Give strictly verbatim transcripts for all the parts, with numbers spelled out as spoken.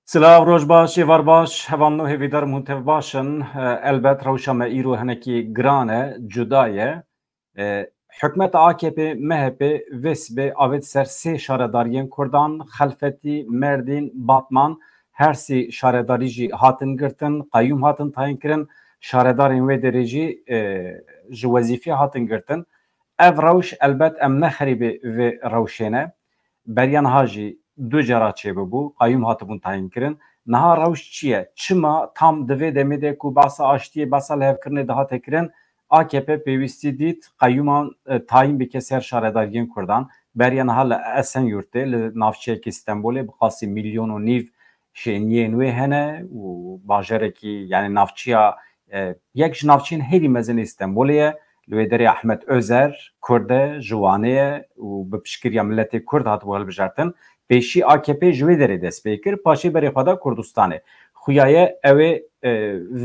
Silav, roj baş, êvar baş, hevalno hêvîdar hûn tev baş in. E, elbet rewşa me îro hinekî giran e, cuda ye. E, hikûmeta A K P M H P vê sibê avêt ser sê şaredariyên Kurdan, Xelfetî, Merdîn, Batman, her sê şaredarî jî hatin girtin, qeyûm hatin tayîn kirin, şaredarên wê derê jî, e, ji wezîfê hatin girtin. Ev rewş elbet em ne xerîbê vê rewşê ne. Beriya niha jî du cara çêbibû, qeyûm hatibûn tayîn kirin. Niha rewş çi ye? Çima tam di vê demê de ku behsa aştiyê, behsa lihevkirinê dihate kirin, A K P pêwîstî dît qeyûman, e, tayîn bike ser şaredariyên Kurdan. Beriya niha li Esenyurtê, li navçeyekî Stenbolê bi qasî milyon û nîv şêniyên wê hene û bajarekî, yani navçeya, e, yek ji navçeyên herî mezin ê Stenbolê ye. Li wê derê Ahmet Özer Kurd e, ji Wanê ye û bi piştgiriya miletê Kurd hatibû hilbijartin. Pêşî A K P ji wê derê dest pê kir, paşê berê xwe da Kurdistanê. Xuya ye ew ê, e,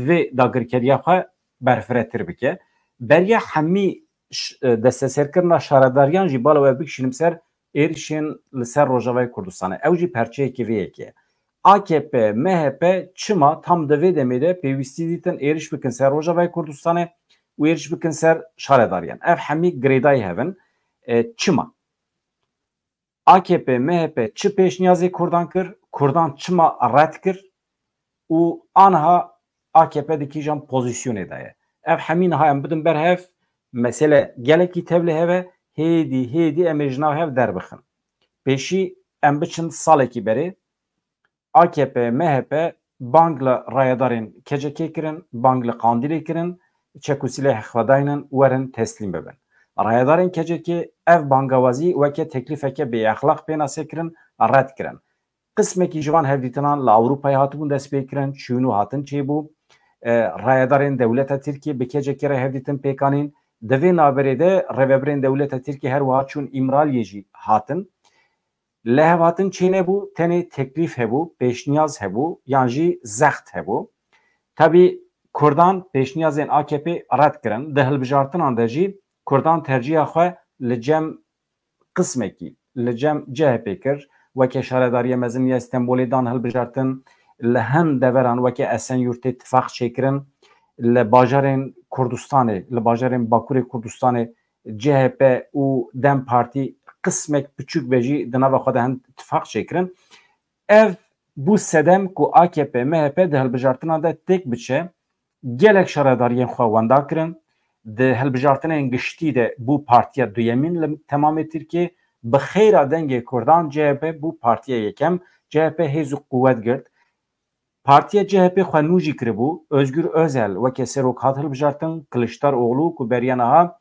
vê dagirkeriya xwe berfiretir bike. Beriya hemî ş-, e, desteserkirina şaredariyan jî bala we bikişînim ser êrişên li ser Rojavayê Kurdistanê. Ew jî perçeyekî vê yekê ye. A K P, M H P çima tam di vê demê de pêwîstî dîtin êriş bikin ser Rojavayê Kurdistanê û êriş bikin ser şaredariyan? Ev hemî girêdayî hev in. E, çima? A K P, M H P çi pêşniyazê Kurdan kir? Kurdan çima red kir? Û aniha A K P di kîjan pozîsyonê de ye? Ev hemî niha em bidin ber hev, mesele gelekî tevlî hev e, hêdî, hêdî em ê ji nav hev derbixin. Pêşî em biçin salekî berê, A K P, M H P bang li rayedarên K C K kirin, bang li Qandîlê kirin, çek û sîlehê xwe daynin, werin teslîm bibin. Rayedarên K C K ev bangawazî weke teklîfeke bêexlaq pênase kirin, red kirin. Qismekî ji van hevdîtinan li Ewropayê hatibûn destpêkirin, çûn û hatin çêbû. E, rayedarên dewleta Tirkiyê bi K C K re hevdîtin pêk anîn. Di vê navberê de rêvebirên dewleta Tirkiyê her wiha çûn Îmraliyê jî hatin. Lihevhatin çênebû, tenê teklîf hebû, pêşniyaz hebû, yan jî zext hebû. Tabî Kurdan pêşniyazên A K P red kirin. Di hilbijartinan de jî Kurdan tercîha xwe li cem qismekî li cem C H P kir, weke şaredariya mezin ya Stenbolê dan hilbijartin, li hin deveran weke Esenyurtê tifaq çêkirin, li bajarên Kurdistanê, li bajarên Bakurê Kurdistanê C H P û DEM Partî qismek piçûk be jî di nava xwe de hin tifaq çêkirin. Ev bû sedem ku A K P M H P di hilbijartina de têk biçe, gelek şaredariyên xwe wenda kirin. Di hilbijartinên giştî de bû partiya duyemîn li temamê Tirkiyê. Bi xêra dengê Kurdan C H P bû partiya yekem. C H P hêz û quwet girt. Partiya C H P xwe nû jî kiribû. Özgür Özel weke serok hat hilbijartin. Kiliçdaroglu ku beriya niha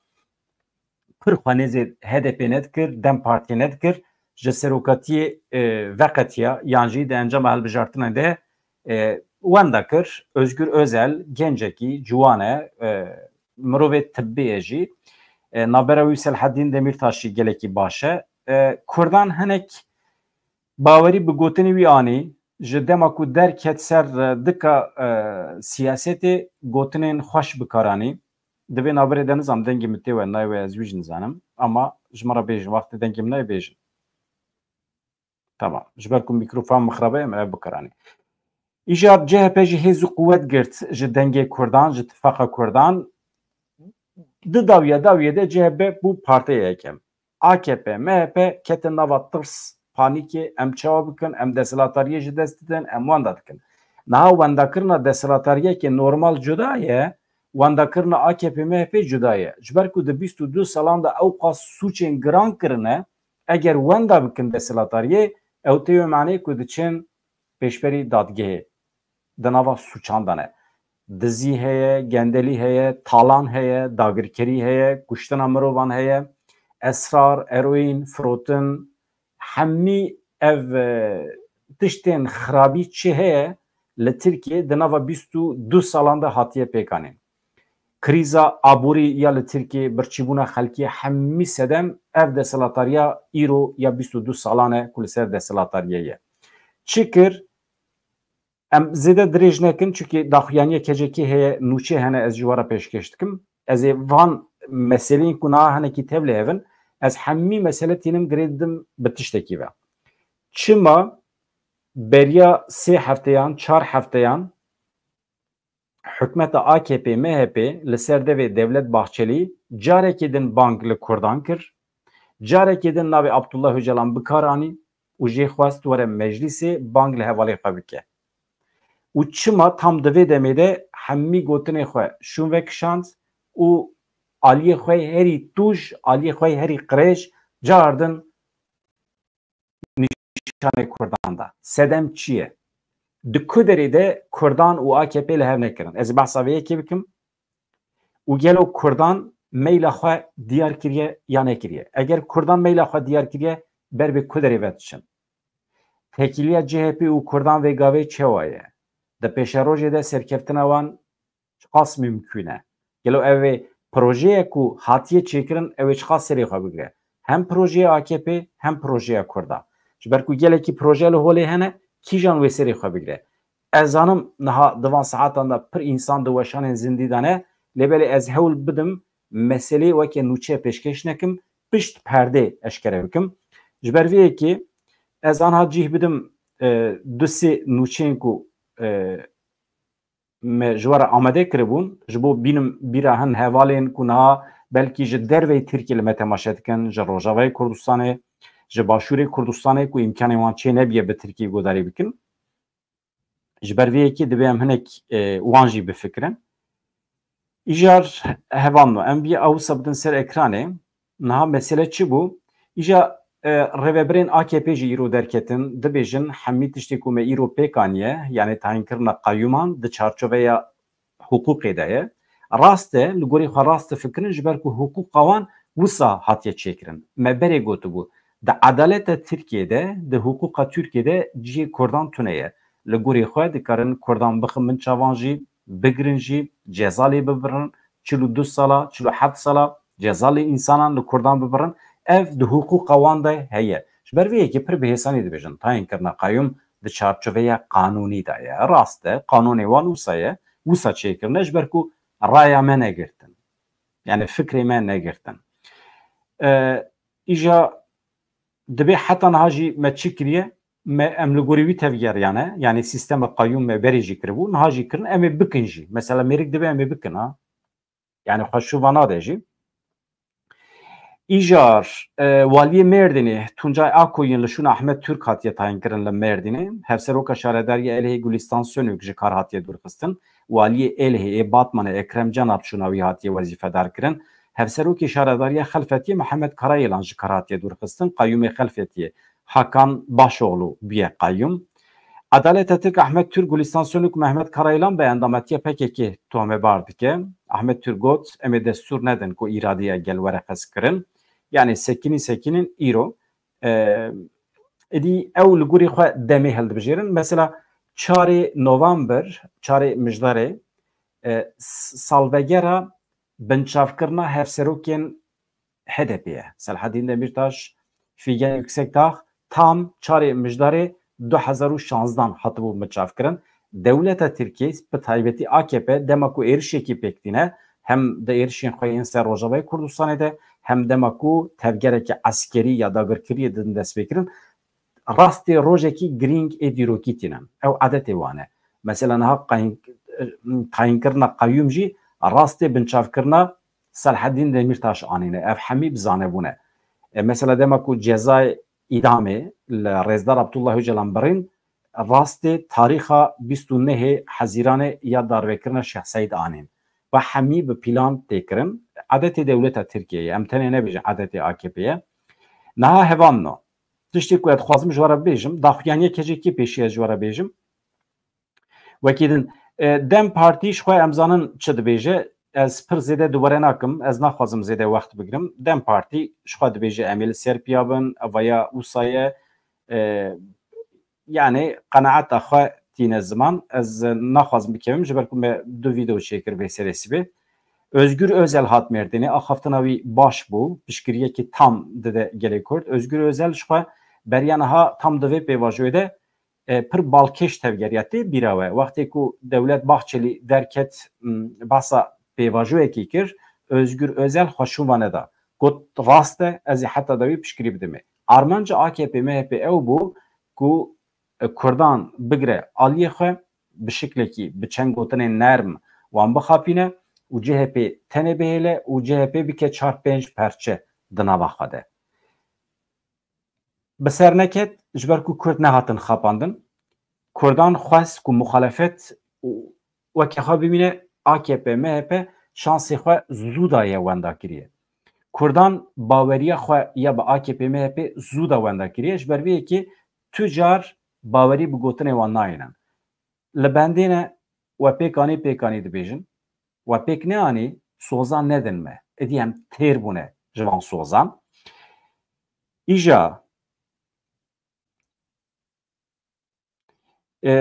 pir xwe nêzê H D P nedikir, DEM Partiyê nedikir, ji serokatiyê, e, veqetiya yan jî di encama hilbijartinê de, e, wenda kir. Özgür Özel gencekî ciwan e, e, mirovê tibbî ye jî. E, navbera wî Selahedîn Demîrtaş jî gelekî baş e. E, Kurdan hinek bawerî bi gotinê wî anî, ji dema ku derket ser, e, dika, e, siyasetê gotinên xweş bi kar anî. Di vê navberê de nizam dengê min tê we nayê we, ez wî jî nizanim. Ama ji min re bêjin, wextê dengê min nayê bêjin. Tamam. Ji ber ku mîkrofon mixrabe em ev bikaranî. Îcar C H P jî hêz û quwet girt ji dengê Kurdan, ji tifaqa Kurdan. Di dawiya dawiyê de C H P bû partiya yekem. A K P, M H P ketin nava tirs, panîkê, em çawa bikin, em desthilatariyê ji dest didin, em wenda dikin. Niha wendakirina desthilatariyekê normal cuda ye, wendakirina A K P M H P cuda ye. Ji ber ku di bîst û du salan de ewqas sûcên giran kirine, eger wenda bikin desthilatariyê, ew tê wê manê ku diçin pêşberî dadgehê. Di nava sûcan de ne. Dizî heye, gendelî heye, talan heye, dagirkerî heye, kuştina mirovan heye, esrar, eroîn, firotin, hemî ev, e, tiştên xirabî çi heye li Tirkiyê di nava bîst û du salan de hatiye pêkanîn. Krîza aborî ya li Tirkiyê, birçîbûna xelkê, hemî sedem ev desthilatariya îro ya bîst û du salan e ku li ser desthilatariyê ye. Çi kir? Em zêde dirêj nekin, çunkî daxuyaniya K C K heye, nûçe hene, ez ji we re pêşkêş dikim. Ez ê van meseleyên ku niha hinekî tevlê hev in, ez hemî mesele tînim girê didim bi tiştekî ve. Çima beriya sê hefteyan, çar hefteyan hikûmeta A K P M H P li ser devê Devlet Bahçelî carekî din bang li Kurdan kir, carekî din navê Abdullah Öcalan bi kar anî û jê xwest were meclîsê bang li hevalê xwe bike. Û çima tam di vê demê de hemî gotinê xwe şûn vekişand û aliyê xwe herî tûj, aliyê xwe herî qirêj cardin nîşanê Kurdan da. Sedem çi ye? Di ku derê de Kurdan û A K P li hev nekirin? Ez ê behsa vê yekê bikim. Û gelo Kurdan meyla xwe diyar kiriye ya nekiriye? Eger Kurdan meyla xwe diyar kiriye, ber bi ku derê ve diçin? Têkiliya C H P û Kurdan vê gavê çawa ye? Di pêşerojê de serkeftina wan çiqas mimkûn e? Gelo ev ê projeyê ku hatiye çêkirin, ew ê çiqas serê xwe bigire? Hem projeya A K P, hem projeya Kurda. Ji ber ku gelekî proje li holê hene, kîjan wê serê xwe bigire? Ez zanim niha di van saetan de pir însan di weşanên zindî de ne, lê belê ez hewl bidim meselê weke nûçe pêşkêş nekim, pişt perdê eşkere bikim. Ji ber vê yekê ez anha cih bidim, e, du sê nûçeyên ku, e, me ji we re amade kiribûn, ji bo bînim bîra hin hevalên ku niha belkî ji derveyî Tirkiyê li me temaşe dikin, ji Rojavayê Kurdistanê, ji Başûrê Kurdistanê ku îmkanê wan çê nebiye bi Tirkiyê guhdarî bikin. Ji ber vê yekê divê em hinek, e, wan jî bifikirin. Îcar hevalno, em vî awisa bidin ser ekranê. Niha mesele çi bû? Îja, e, rêvebirên A K P jî îro derketin, dibêjin hemî tiştê ku me îro pêk aniye, yanî tayînkirina qeyûman di çarçoveya hiqûqê de ye. Rast e, li gorî xwe rast difikirin, ji ber ku hiqûqa wan wisa hatiye çêkirin. Me berê gotibû, di edaleta Tirkiyê de, di hiqûqa Tirkiyê de cihê Kurdan tune ye. Li gorî xwe dikarin Kurdan bixin bin çavan jî, bigirin jî, ceza lê bibirin, çil û du sala, çil û heft sala ceza lê însanan li Kurdan bibirin. Ev di hiqûqa wan de heye. Ji ber vê yekê pir bi hêsanî dibêjin, tayînkirina qeyûm di çarçoveya qanûnî de ye. Rast e, qanûnê wan wisa ye, wisa çêkirine, ji ber ku raya me negirtin. Yani fikrê me negirtin. E, îja dibê heta niha jî me çi kiriye? Me, em li gorî wî tevgeriyane, yani sîstema qeyûm me berê jî kiribû, niha jî kirin, em ê bikin jî. Mesela mêrik dibe em ê bikin, ha. Yani xwe şûva nade jî. Îjar, e, waliyê Mêrdînê Tuncay Akoyîn li şûna Ahmet Türk hatiye tayînkirin li Mêrdînê. Hevseroka Şaredariyê Êlihê Gulistan Sönük ji kar hatiye dûrxistin. Waliyê Êlihê ê Batmanê Ekrem Can Alp şûna wî hatiye wezîfedar kirin. Hevserokê Şaredariya Xelfetiyê Mihemed Karayêlan ji kar hatiye dûrxistin. Qeyûmê Xelfetiyê Hakan Başoğlu bûye qeyûm. Edaleta Tirk Ahmet Türk Gulistan Sönük Mehmet Karaylan bi endametiya P K K tohmebar dike. Ahmet Türk got, em ê destûr nedin ku îradiya gel were qeskirin. Yani sekinî sekinîn îro. E, êdî ew li gorî xwe demê hildibijêrin. Mesela çarê November, çarê Mijdarê, e, s-, salvegera binçavkirina hevserokên H D P ye. Selahaddin Demirtaş, Figen Yüksekdağ tam çarê Mijdarê du hezar û şanzdan hatibû binçavkirin. Dewleta Tirkiyê, bi taybetî A K P, dema ku êrişekî pêk tîne, hem di êrişên xwe yên ser Rojavayê Kurdistanê de, hem dema ku tevgereke eskerî ya dagirkiriyê din dest pê kirin, rastê rojekî girîng ê dîrokî tînin. Ew edetê wan e. Mesela niha qayîn-, tayînkirina qeyûm jî rastê binçavkirina Selahaddin Demirtaş anîne. Ev hemî bi zanebûn e. E, mesela dema ku cezayê îdamê li Rêzdar Abdullah Öcalan birîn, rastê tarîxa bîst û nehê Hezîranê ya darvekirina Şêx Seîd anîn. Ve hemî bi plan tê kirin. Edetê dewleta Tirkiyê ye. Em tenê nebêjin edetê A K P ye. Niha hevalno. Tiştê ku ez dixwazim ji we re bibêjim, daxuyaniyeke jê kê pêşî ez ji we re bêjim. Wekî din, e, DEM Partî ji xwe em zanin çi dibêje, ez pir zêde dubare nakim, ez naxwazim zêde wext bigirim. DEM Partî ji xwe dibêje em ê li ser piya bin, ev ya wisa ye, e, yani qenaeta xwe tîne ziman, ez naxwazim bikevim, ji ber ku me du vîdeo çêkir vê serê sibê. Özgür Özel hat Mêrdînê, axaftina wî baş bû, piştgiriyekî tam dide gelê Kurd. Özgür Özel ji xwe beriya niha tam di vê pêvajoyê de, e, pir balkêş tevgeriya. Tê bîra we, wextê ku Dewlet Bahçelî derket, m, behsa pêvajoyekî kir, Özgür Özel xwe şûva neda. Got, rast e, ez ê heta dawî piştgirî bidimê. Armanca A K P M H P ew bû ku e, Kurdan bigire aliyê xwe, bi şiklekî, bi çend gotinên nerm wan bixapîne û C H P tenê bihêle û C H P bike çar pênc perçe di nava xwe de. Bi ser neket, ji ber ku Kurd nehatin xapandin, Kurdan xwest ku muxalefet û weke xwe bimîne, A K P, M H P şansê xwe zû daye wenda kiriye. Kurdan baweriya xwe ya bi A K P, M H P zû da wenda kiriye. Ji ber vê yekê tu car bawerî bi gotinê wan nayênin. Li bendê ne, we pêk anî, pêk anî dibêjin. We pêk neanî, soza nedin me. Êdî em têr bûne ji van sozan. Îja, e,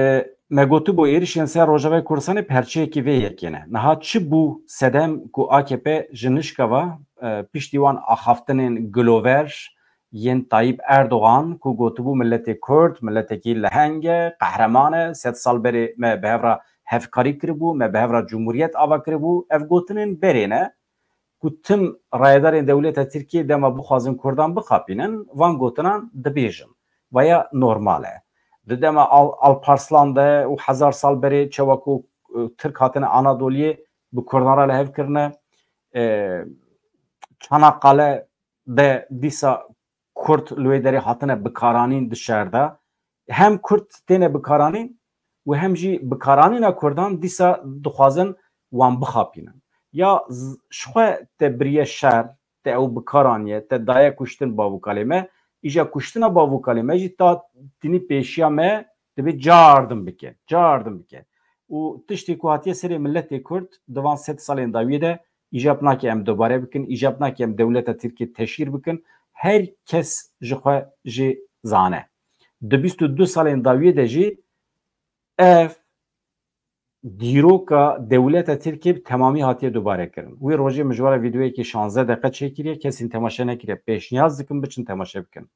me gotibû, êrişên ser Rojavayê Kurdistanê perçeyekî vê yekê ne. Niha çi bû sedem ku A K P ji nişka ve, e, piştî wan axaftinên gilover yên Tayyip Erdogan ku gotibû miletê Kurd, miletekî leheng e, qehreman e, sed sal berê me bi hev re hevkarî kiribû, me bi hev re cumhuriyet ava kiribû, ev gotinên berê ne ku tim rayedarên dewleta Tirkiyê dema bixwazin Kurdan bixapînin, van gotinan dibêjin. Vaya normal e. Di dema Al-, Alparslan de û hezar sal berê çawa ku, e, Tirk hatine Anadoliyê bi Kurdan re li hev kirine, e, Çanakkale de dîsa Kurd li wê derê hatine bikaranîn di şer de. Hem Kurd têne bikaranîn û hem jî bikaranîna Kurdan dîsa dixwazin wan bixapînin. Ya z-, ji xwe te biriye şer, te ew bikaraniye, te daye kuştin bavûkalê me, îja kuştina bavûkalê me jî ta tinî pêşiya me divê cardim bike, cardim bike. Û tiştê ku hatiye serê miletê Kurd di van sed salên dawiyê de îcab nake em dubare bikin, îcab nake em dewleta Tirkiyê teşhîr bikin. Her kes ji xwe jê zane. Di bîst û du salên dawiyê de jî ev dîroka dewleta Tirkiyê bi temamî hatiye dubare kirin. Wî rojê min ji we re vîdeoyekî şanzdeh deqe çêkiriye, kesîn temaşe nekiriye. Pêşniyaz dikim biçin temaşe bikin.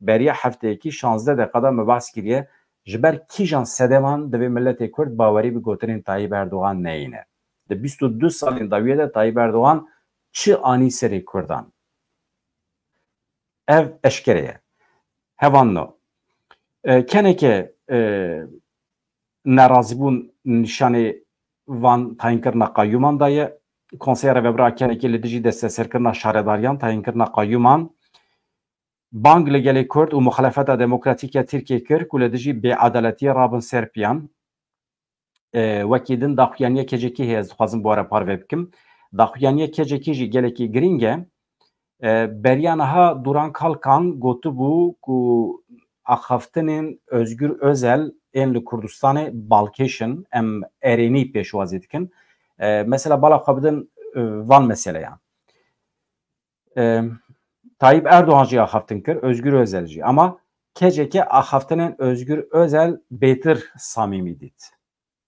Beriya hefteyekî şanzdeh deqa de me behs kiriye, ji ber kîjan sedeman divê miletê Kurd bawerî bi gotinên Tayyip Erdogan neyîne. Di bîst û du salên dawiyê de Tayyip Erdogan çi anî serê Kurdan? Ev eşkere ye. Hevan no. E, keneke, e, nerazîbûn nîşanê van tayînkirina qeyûman daye. Konseya Rêvebir a Kenekê li dijî desteserkirina şaredariyan tayînkirina qeyûman bang li gelê Kurd û muxalefeta demokratîk ya Tirkiyê kir ku li dijî bêedaletiyê rabin ser piyan. E, wekî din daxuyaniya K C K heye, ez dixwazim bi we re parve bikim. Daxuyaniya K C K jî gelekî girîng e. E, beriya niha Duran Kalkan gotibû ku axaftinên Özgür Özel ên li Kurdistanê balkêş in, em erênî pêşwazî dikin. E, mesela bala xwe bidin, e, van meseleyan. E, Tayyip Erdogan jî axaftin kir, Özgür Özel jî. Ama K C K axaftinên Özgür Özel bêtir samîmî dît.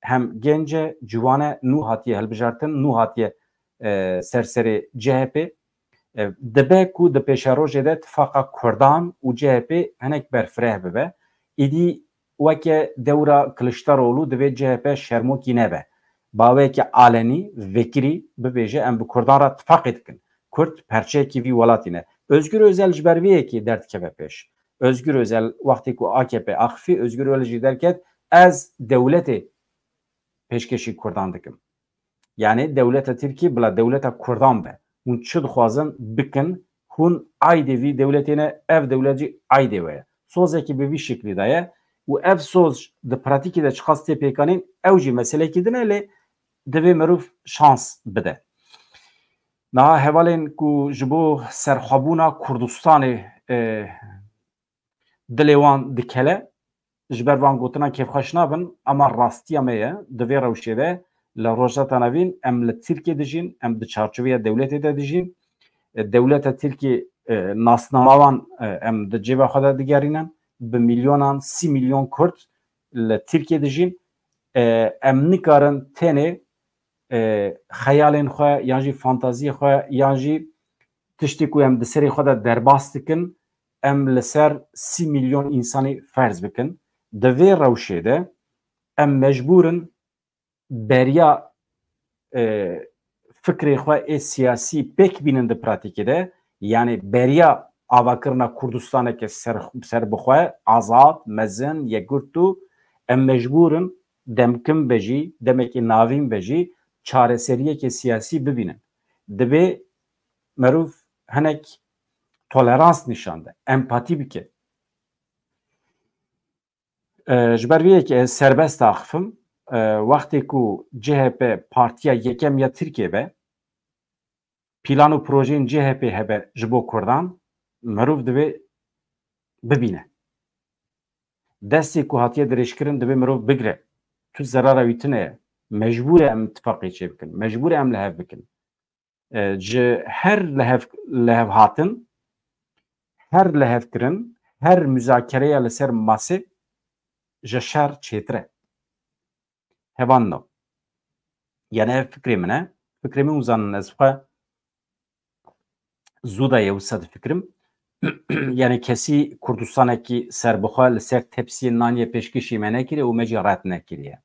Hem genc e, ciwan e, nû hatiye hilbijartin, nû hatiye, e, ser serê C H P. E, dibe ku di pêşerojê de tifaqa Kurdan û C H P hinek berfireh bibe. Îdî weke dewra Kiliçdaroglu divê C H P şermokî nebe. Baweyeke alenî, vekirî bibêje, em bi Kurdan re tifaqê dikin. Kurd perçeyekî vî welatî ne. Özgür Özel ji ber vê yekê derdikeve pêş. Özgür Özel wextê ku A K P axifî, Özgür Özel jî derket, ez dewletê pêşkêşî Kurdan dikim. Yani dewleta Tirkiyê bila dewleta Kurdan be. Hûn çi dixwazin bikin, hûn aydê vî dewletê ne, ev dewlet jî aydê we ye. Sozekî bi vî şiklî de ye û ev soz di pratîkê de çiqas tê pêkanîn, ew jî meselekî din e, lê divê mirov şans bide. Niha hevalên ku ji bo serxwebûna Kurdistanê, e, dilê wan dikele, ji ber van gotinan kêfxweş nabin, ama rastiya me ye. Di vê rewşê de li Rojhilata Navîn em li Tirkiyê dijîn, em di çarçoveya dewletê de dijîn. E, dewleta Tirkiyê, e, nasnama wan, e, em di cêba xwe de digerînin. Bi milyonan, sî milyon Kurd li Tirkiyê dijîn. E, em nikarin tenê, e, xeyalên xwe yan jî fantaziyê xwe yan jî tiştê ku em di serê xwe de derbas dikin, em li ser sî milyon însanî ferz bikin. Di vê rewşê de em mecbûr in beriya, e, fikrê xwe ê siyasî pêk bînin di pratîkê de, yanî beriya avakirina Kurdistaneke ser, serbixwe, azad, mezin, yekgurt û em mecbûr in demkim be jî, demekî navîn be jî, çareseriyeke siyasî bibînin. Divê merov hinek tolerans nîşan de, empatî bike. E, ji ber vê yekê ez serbest axifim. E, wextê ku C H P partiya yekem ya Tirkiyê be, plan û projeyên C H P hebe ji bo Kurdan, mirov divê bibîne. Destê ku hatiye dirêjkirin divê mirov bigre. Tu zerara wî tune ye. Mecbûr e em îtifaqê çêbikin. Mecbûr e em li hev bikin. E, ji her lihev, lihevhatin, her lihevkirin, her muzakereya li ser masê ji şer çêtir e. Hevalno. Yani ev fikrê min e. Fikrê min, hûn zanin ez xwe zû daye wisa difikirim. Yani kesî Kurdistanekî serbixwe li ser tepsiyê nanê pêşkêşî me nekiriye û me jî red nekiriye.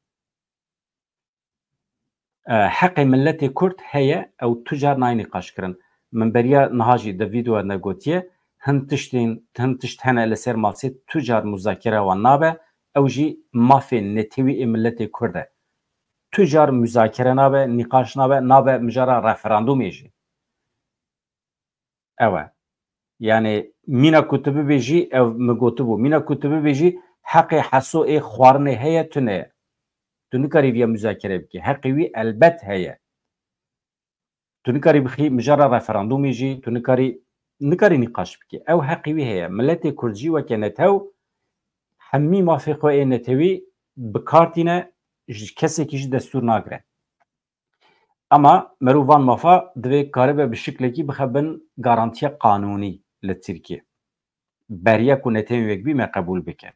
E, heqê miletê Kurd heye, ew tu car nayê nîqaş kirin. Min beriya niha jî di vîdeoya de gotiye, hin tiştên, hin tişt hene li ser masê tu car muzakere wan nabe, ew jî mafê netewî ê miletê Kurd e. Tu car muzakere nabe, nîqaş nabe, nabe mijara referandumê jî. Ew e. Yani mîna ku tu bibêjî, ev min gotibû, mîna ku tu bibêjî, heqê Heso ê xwarinê heye, tune ye. Tu nikarî viya muzakere bikî. Heqê wî elbet heye. Tu nikarî bixî mijara referandumê jî, tu nikarî, nikarî nîqaş bikî. Ew heqê wî heye. Miletê Kurd jî weke netew hemî mafê xwe ê netewî bi kar tîne, ji kesekî jî destûr nagire. Ema merov van mafa divê karibe bi şiklekî bixe bin garantiya qanûnî li Tirkiyê. Beriya ku netewên wek bî me qebûl bike.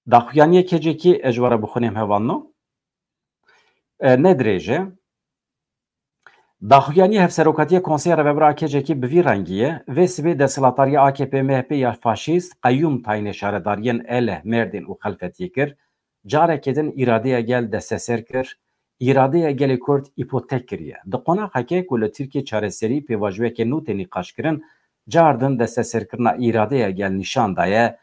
Daxuyaniyê kecekî ez ji we re bixwînim hevalno. E, ne dirêj e. Daxuyaniya Hevserokatiya Konseya Rêvebir A K C K bi vî rengî ye. Vê sibê desthilatdariya A K P M H P ya faşîst qeyûm tayînê şaredariyên Eleh, Mêrdîn û Xelfetiyê kir. Careke din îradeya gel desteser kir. Îradeya gelê Kurd îpotek kiriye. Di qonaxeke ku li Tirkiyê çareserî pêvajoyeke nû tê nîqaşkirin, car din desteserkirina îradeya gel nîşan daye,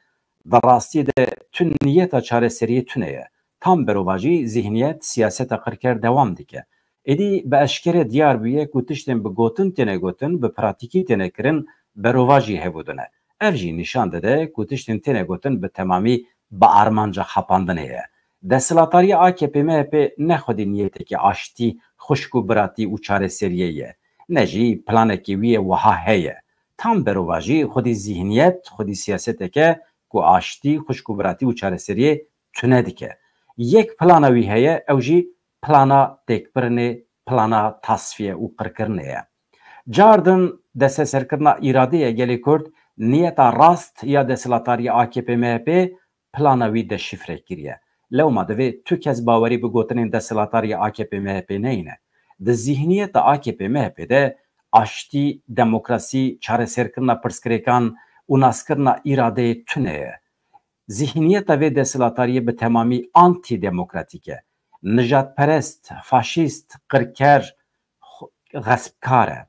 di rastiyê de tu niyeta çareseriyê tune ye. Tam berovajî zîhniyet siyaseta qirker dewam dike. Êdî bi eşkere diyar bûye ku tiştên bi gotin têne gotin, bi pratîkî têne kirin, berovajî hevûdin e. Ev jî nîşan dide ku tiştên têne gotin bi temamî bi armanca xapandinê ye. Desthilatdariya A K P M H P ne xwedî niyetekî aştî, xwişk û biratî û çareseriyê ye, ne jî planekî wî yê wiha heye. Tam berovajî xwedî zîhniyet, xwedî siyaseteke ku aştî, xwişk û biratî û çareseriyê tune dike. Yek plana wî heye, ew jî plana têkbirinê, plana tasfiye û qirkirinê ye. Car din desteserkirina îradeya gelê Kurd niyeta rast ya desthilatdariya A K P M H P plana wî deşifre kiriye. Lewma divê tu kes bawerî bi gotinên desthilatdariya A K P M H P neyne. Di zîhniyeta A K P M H P de aştî, demokrasî, çareserkirina pirsgirêkan û naskirina îradeyê tune ye. Zîhniyeta vê desthilatdariyê bi temamî antîdemokratîk e. Nijadperest, faşîst, qirker, xu-, xespkar e.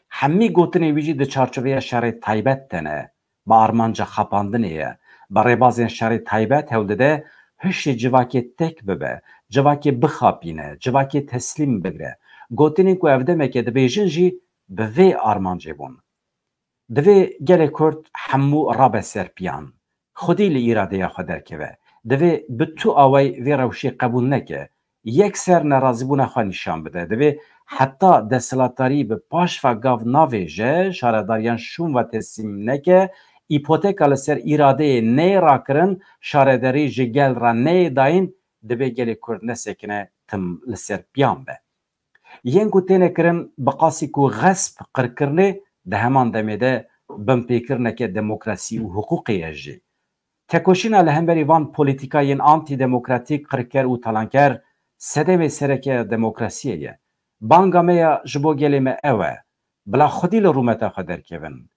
Hemî gotinên wî jî di çarçoveya şerê taybet de ne, bi armanca xapandinê ye. Bi rêbazên şerê taybet hewl dide hişê civakê tek bibe, civakê bixapîne, civakê teslîm bigre. Gotinên ku ev demeke dibêjin jî bi vê armancê bûn. Divê gelê Kurd hemû rabe ser piyan. Xwedî li îradeya xwe derkeve. Divê bi tu awayî vê rewşê qebûl neke. Yekser nerazîbûna xwe nîşan bide. Divê heta desthilatdarî bi paş ve gav navêje, şaredariyan şûn ve teslîm neke, îpoteka li ser îradeyê neyê rakirin, şaredarî ji gel re neyê dayîn, divê gelê Kurd nesekine, tim li ser piyan be. Yên ku têne kirin bi qasî ku xesp qirkirinê, di heman demê de binpêkirineke demokrasî û hiqûqê ye jî. Tekoşîna li hemberî van polîtîkayên antîdemokratîk, qirker û talanker sedemê sereke ya demokrasiyê ye. Banga me ya ji bo gelê me ew e, bila xwedî li rûmeta xwe derkevin.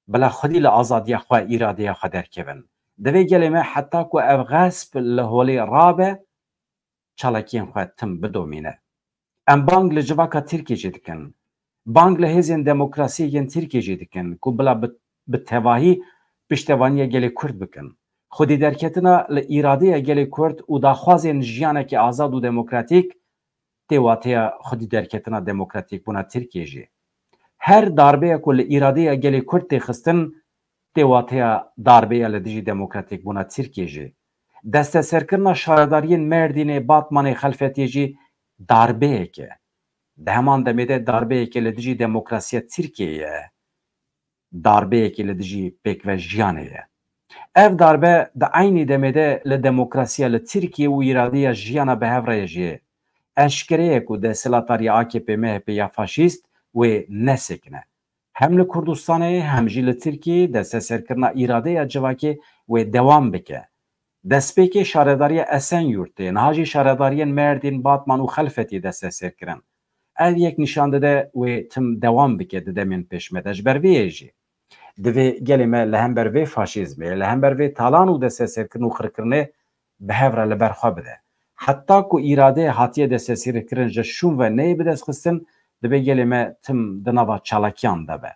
Bila xwedî li azadiya xwe, îradeya xwe derkevin. Divê gelê me heta ku ev xesp li holê rabe, çalakiyên xwe tim bidomîne. Em bang li civaka Tirkiyê jî dikin. Bang li hêzên demokrasiyê yên Tirkiyê jî dikin ku bila bi, bi tevahî piştevaniya gelê Kurd bikin. Xwedî derketina li îradeya gelê Kurd û daxwazên jiyaneke azad û demokratîk tê wateya xwedî derketina demokratîkbûna Tirkiyê jî. Her darbeya ku li îradeya gelê Kurd tê xistin, tê wateya darbeya li dijî demokratîkbûna Tirkiyê jî. Desteserkirina şaredariyên Mêrdînê, Batmanê, Xelfetiyê jî darbeyek e. Di heman demê de darbeyekê li dijî demokrasiya Tirkiyeyê ye. Darbeyekê li dijî pêkvejiyanê ye. Ev darbe di eynî demê de li demokrasiya li Tirkiye û îradeya jiyana bi hev re ye jî. Eşkere ye ku desthilatdariya A K P M H P ya faşîst wê nesekine. Hem li Kurdistanê hem jî li Tirkiyê desteserkirina îradeya civakê wê dewam bike. Destpêkê şaredariya Esenyurtê, niha jî şaredariyên Mêrdîn, Batman û Xelfetî desteser kirin. Ev yek nîşan dide wê tim dewam bike di demên pêş me de. Ji ber vê yê jî divê gelê me li hember vê faşîzmê, li hember vê talan û desteserkirin û xirkirinê bi hev re li ber xwe bide. Heta ku îrade hatiye desteserkirin ji şûn ve neyê bidestxistin, divê gelê me tim di nava çalakiyan de be.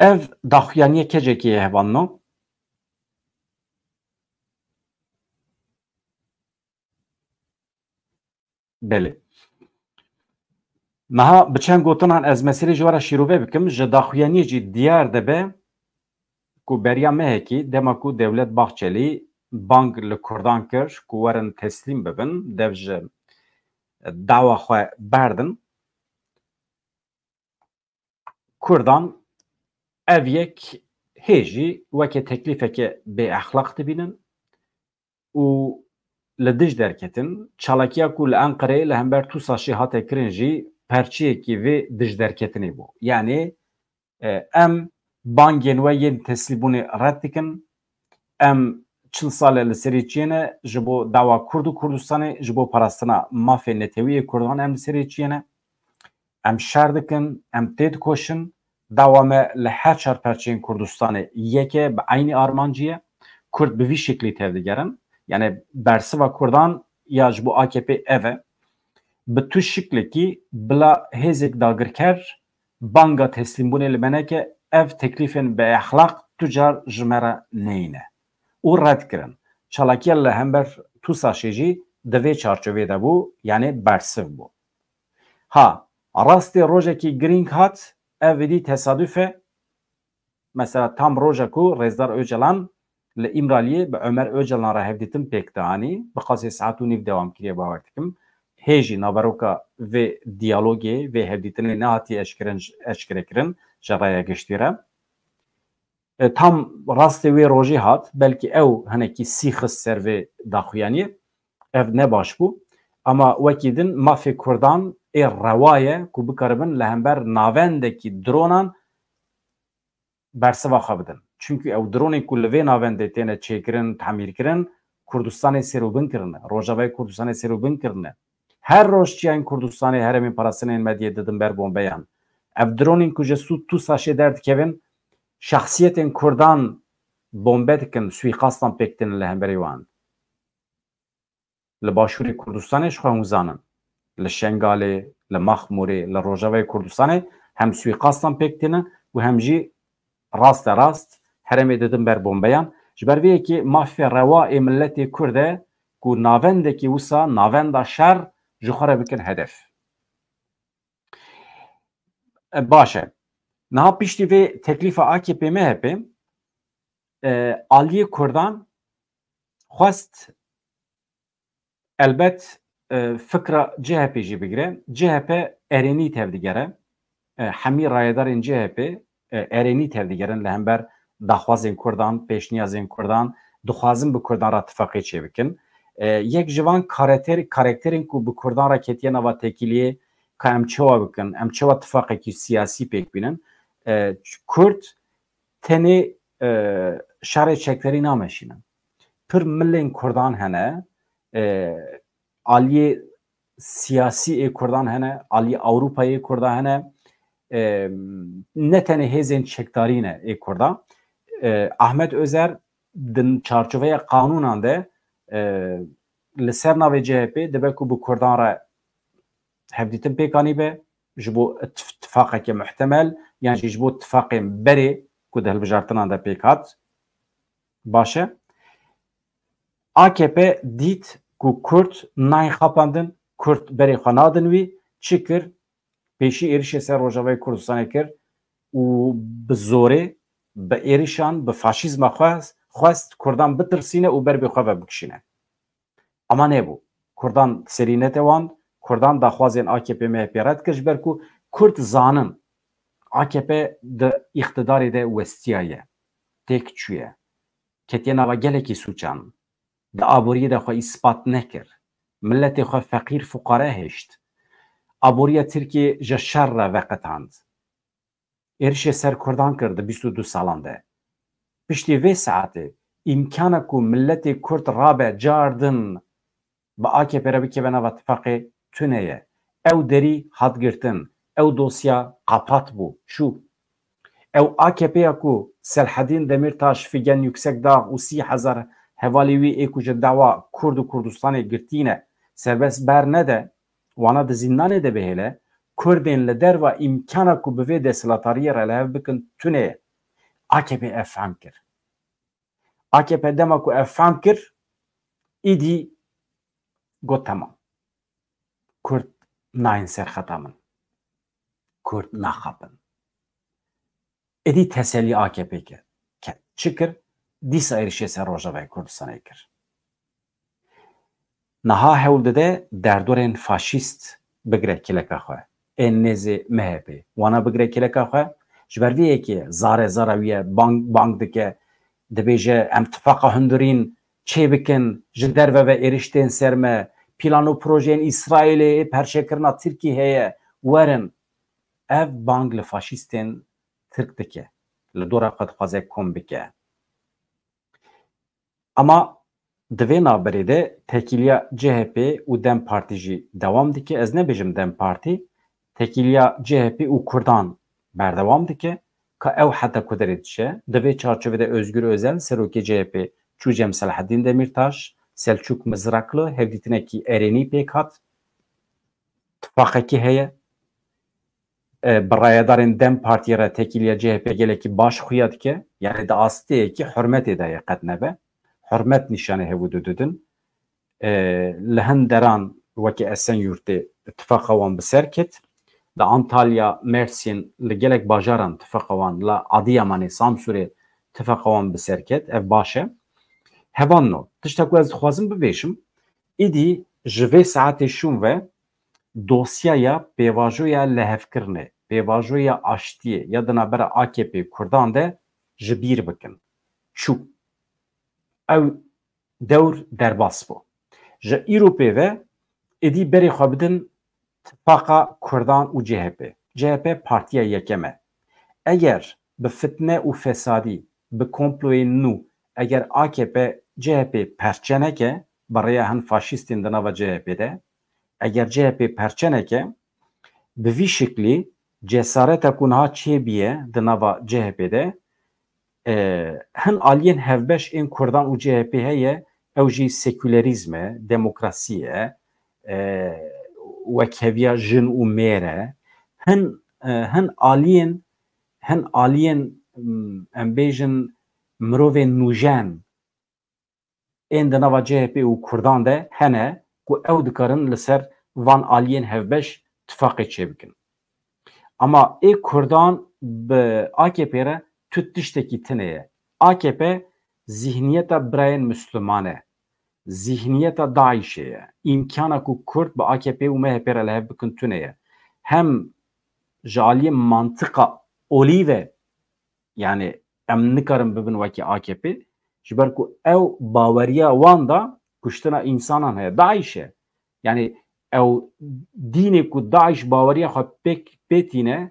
Ev daxuyaniyê kecekê ye, hevalno. Belê. Niha bi çend gotinan ez meselê ji we re şîrove bikim. Ji daxuyaniyê jî diyar dibe ku beriya mehekî, dema ku Dewlet Bahçelî bang li Kurdan kir ku werin teslîm bibin, dev ji dawa xwe berdin. Kurdan ev yek hê jî weke teklîfeke bêexlaq dibînin û li dij derketin. Çalakiya ku li Enqereyê li hember TUSAŞê hate kirin jî perçeyekî vê dijderketinê bû. Yanî, e, em bangên we yên teslîmbûnê red dikin. Em çil sal e li serê çiyê ne, ji bo dawa Kurd û Kurdistanê, ji bo parastina mafê netewî yê Kurdan em li serê çiyê ne. Em şer dikin, em têdikoşin. Dawa me li her çar perçeyên Kurdistanê yek e, bi eynî armancî ye. Kurd bi vî şiklî tevdigerin. Yani bersiva Kurdan ya ji bo A K P ev e. Bi tu şiklekî bila hêzek dagirker banga teslîmbûnê li me neke, ev teklîfên bi exlaq tu car ji me re neyne û red kirin. Çalakiya li hember TUSAŞê jî di vê çarçovê de bû, yanî bersiv bû. Ha, rastê rojekî girîng hat, ev êdî tesaduf e. Mesela tam roja ku Rêzdar Ocalan li Îmraliyê bi Ömer Ocalan re hevdîtin pêk dianî, bi qasê saet û nîv dewam kiriye, bawer dikim. Hê jî naveroka vê diyalogê, vê hevdîtinê nehatiye eşkirin-, eşkerekirin ji raya giştî re. E, tam rastê wê rojê hat, belkî ew hinekî sî xist ser vê daxuyaniyê. Ev ne baş bû. Ama wekî din mafê Kurdan ê rewa ye ku bikaribin li hember navendekî dronan bersiva xwe bidin. Çimkî ew dronên ku li vê navendê têne çêkirin, temîrkirin, Kurdistanê sêr û bin kirine, Rojavayê Kurdistanê sêr û bin kirine. Her roj çiyayên Kurdistanê herêmên parastinên Medyê didin ber bombeyan. Ev dronên ku ji Sû-, TUSAŞê derdikevin, şexsiyetên Kurdan bombe dikin, suîqastan pêk tînin li hemberî wan. Li Başûrê Kurdistanê ji xwe hûn zanin. Li Şengalê, li Mexmûrê, li Rojavayê Kurdistanê hem suîqastan pêk tînin û hem jî raste rast herêmê didin ber bombeyan. Ji ber vê yekê mafê rewa ê miletê Kurd e ku navendekî wisa, navenda şer ji xwe re bikin hedef. E, baş e. Niha piştî vê teklîfa A K P M H P, e, aliyê Kurdan xwest elbet, e, fikra C H P jî bigire. C H P erênî tevdigere. E, hemî rayedarên C H P, e, erênî tevdigerin li hember daxwazên Kurdan, pêşniyazên Kurdan, dixwazin bi Kurdan re tifaqê çêbikin. E, yek ji van kareter-, karakterên ku bi Kurdan re ketiye nava têkiliyê, ka em çawa bikin, em çawa tifaqekî siyasî pêk bînin. E, Kurd tenê, e, şerê çekdarî nameşînin. Pir milên Kurdan hene, e, aliyê siyasî ê Kurdan hene, aliyê Ewropayê Kurdan hene, e, ne tenê hêzên çekdarî ne ê Kurdan. E, Ahmet Özer di çarçoveya qanûnan de, e, li ser navê C H P dibe ku bi Kurdan re hevdîtin pêk anîbe ji bo tif-, tifaqeke muhtemel yan jî ji bo tifaqên berê ku di hilbijartinan de pêk hat. Baş e. A K P dît ku Kurd nayên xapandin, Kurd berê xwe nadin wî, çi kir? Pêşî êrişê ser Rojavayê Kurdistanê kir û bi zorê, bi êrişan, bi faşîzma xwe xwest Kurdan bitirsîne û ber bi xwe ve bikişîne. Ama nebû. Kurdan serî netewand, Kurdan daxwazên A K P M H P red kir, ji ber ku Kurd zanin A K P di îqtidarê de westiyaye, têk çûye, ketiye nava gelekî sûcan, di aboriyê de xwe îspat nekir, miletê xwe feqîr fuqare hişt, aboriya Tirkiyê ji şer re veqetand. Êrişê ser Kurdan kir di bîst û du salan de. Piştî vê saetê îmkana ku miletê Kurd rabe cardin bi A K P re bikeve nava tifaqê tune ye. Ew derî hat girtin. Ew dosya qapat bû. Çû. Ew A K P ya ku Selhedîn Demîrtaş, Figen Yüksekdağ û sî hezar hevalê wî ê ku ji dawa Kurd û Kurdistanê girtîne serbest bernede, wana di zîndanê de bihêle, Kurdên li derva îmkana ku bi vê desthilatariyê re li hev bikin tune ye. A K P ev fehm kir. A K P dema ku ev fehm kir, îdî got, temam. Kurd nayên ser xeta min. Kurd naxapin. Êdî teselî A K P ke-, ket. Çi kir? Dîsa êrişê ser Rojavayê Kurdistanê kir. Niha hewl dide derdorên faşîst bigire kêleka xwe. Ên nêzê M H P. Wana bigire kêleka xwe. Ji ber vê yekê zare zara wî ye, bang, bang dike. Dibêje, em tifaqa hundirîn çê bikin, ji derve ve êriş tên ser me. Plan û projeyên Îsraîlê, perçekirina Tirkî heye. Werin. Ev bang li faşîstên Tirk dike. Li dora xwe dixwaze kom bike. Ama di vê navberê de tekîliya C H P û DEM Partî jî dewam dike. Ez nebêjim DEM Partî, tekîliya C H P û Kurdan berdewam dike. Ka ew heta ku derê diçe. Di vê çarçovê de Özgür Özel, serokê C H P, çû cem Selahaddin Demirtaş, Selçuk Mızraklı, hevdîtinekî erênî pêk hat. Tifaqekî heye. E, bi rayedarên DEM Partiyê re tekîliya C H P gelekî baş xuya dike. Yani di asteyekî hurmetê de ye, qet nebe. Hurmet nîşanê hevû dididin. E, li hin deran weke Esenyurtê tifaqa wan bi ser ket. Li Antalya, Mersîn, li gelek bajaran tifaqa wan, li Adiyamanê, Samsûrê tifaqa wan bi ser ket. Ev baş e. Hevalno, tişta ku ez dixwazim bibêjim, îdî ji vê saetê şûn ve dosyaya pêvajoya lihevkirinê, pêvajoya aştiyê ya di navbera A K P Kurdan de ji bîr bikin. Çû. Ew dewr derbas bû. Ji îro pê ve êdî berê xwe bidin tifaqa Kurdan û C H P. C H P partiya yekem e. Eger bi fitne û fesadî, bi komployên nû, eger A K P C H P perçe neke, bi rêya hin faşîstên di nava C H P de, eger C H P perçe neke, bi vî şiklî cesareta ku niha çêbûye di nava C H P de, e, hin aliyên hevbeş ên Kurdan û C H P heye, ew jî sekülerîzm e, demokrasî ye, e, wekheviya jin û mêr e. Hin, e, hin aliyên, hin aliyên, m, em bêjin mirovên nûjen ên di nava C H P û Kurdan de hene ku ew dikarin li ser van aliyên hevbeş tifaqê çêbikin. Ama ê Kurdan bi A K P re tu tiştekî tune ye. A K P zîhniyeta birayên Misliman e. Zîhniyeta DAIŞê ye. Îmkana ku Kurd bi A K P û M H P re li hev bikin tune ye. Hem ji aliyê mantiqa olî ve, yani em nikarin bibin wekî A K P, ji ber ku ew baweriya wan da kuştina însanan heye. DAIŞ e. Yani ew dînê ku DAIŞ baweriya xwe pêk pê tîne,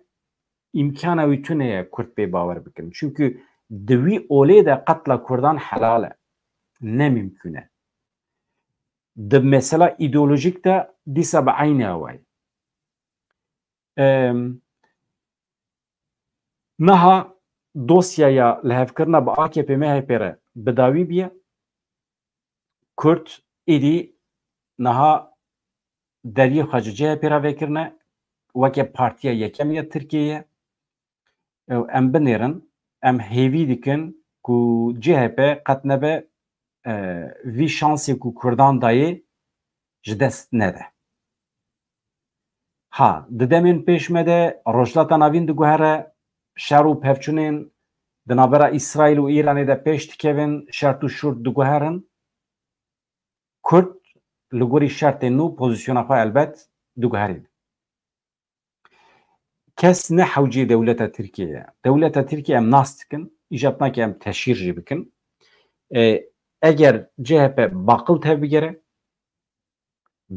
îmkana wî tune ye Kurd pê bawer bikin. Çünkü di wî olê de qetla Kurdan helal e. Ne mümkün e. Di mesela îdeolojîk de dîsa bi eynî awayî. Em, niha dosyaya lihevkirina bi A K P M H P re bi dawî bûye. Kurd êdî niha deriyê xwe ji C H P re vekirine, weke partiya yekem ya Tirkiyeyê ye. Ew em binêrin, em hêvî dikin ku C H P qet nebe, e, vî şansê ku Kurdan dayê ji dest nede. Ha, di demên pêş me de Rojhilata Navîn diguhere, şer û pevçûnên di navbera Îsraîl û Îranê de pêş dikevin, şert û şurt diguherin. Kurd li gorî şertên nû pozîsyona xwe elbet diguherîn. Kes ne hewceyê dewleta Tirkiyê ye. Dewleta Tirkiyê em nas dikin, îjab nake em teşhîr jî bikin. E, eger C H P baqil tevbigere,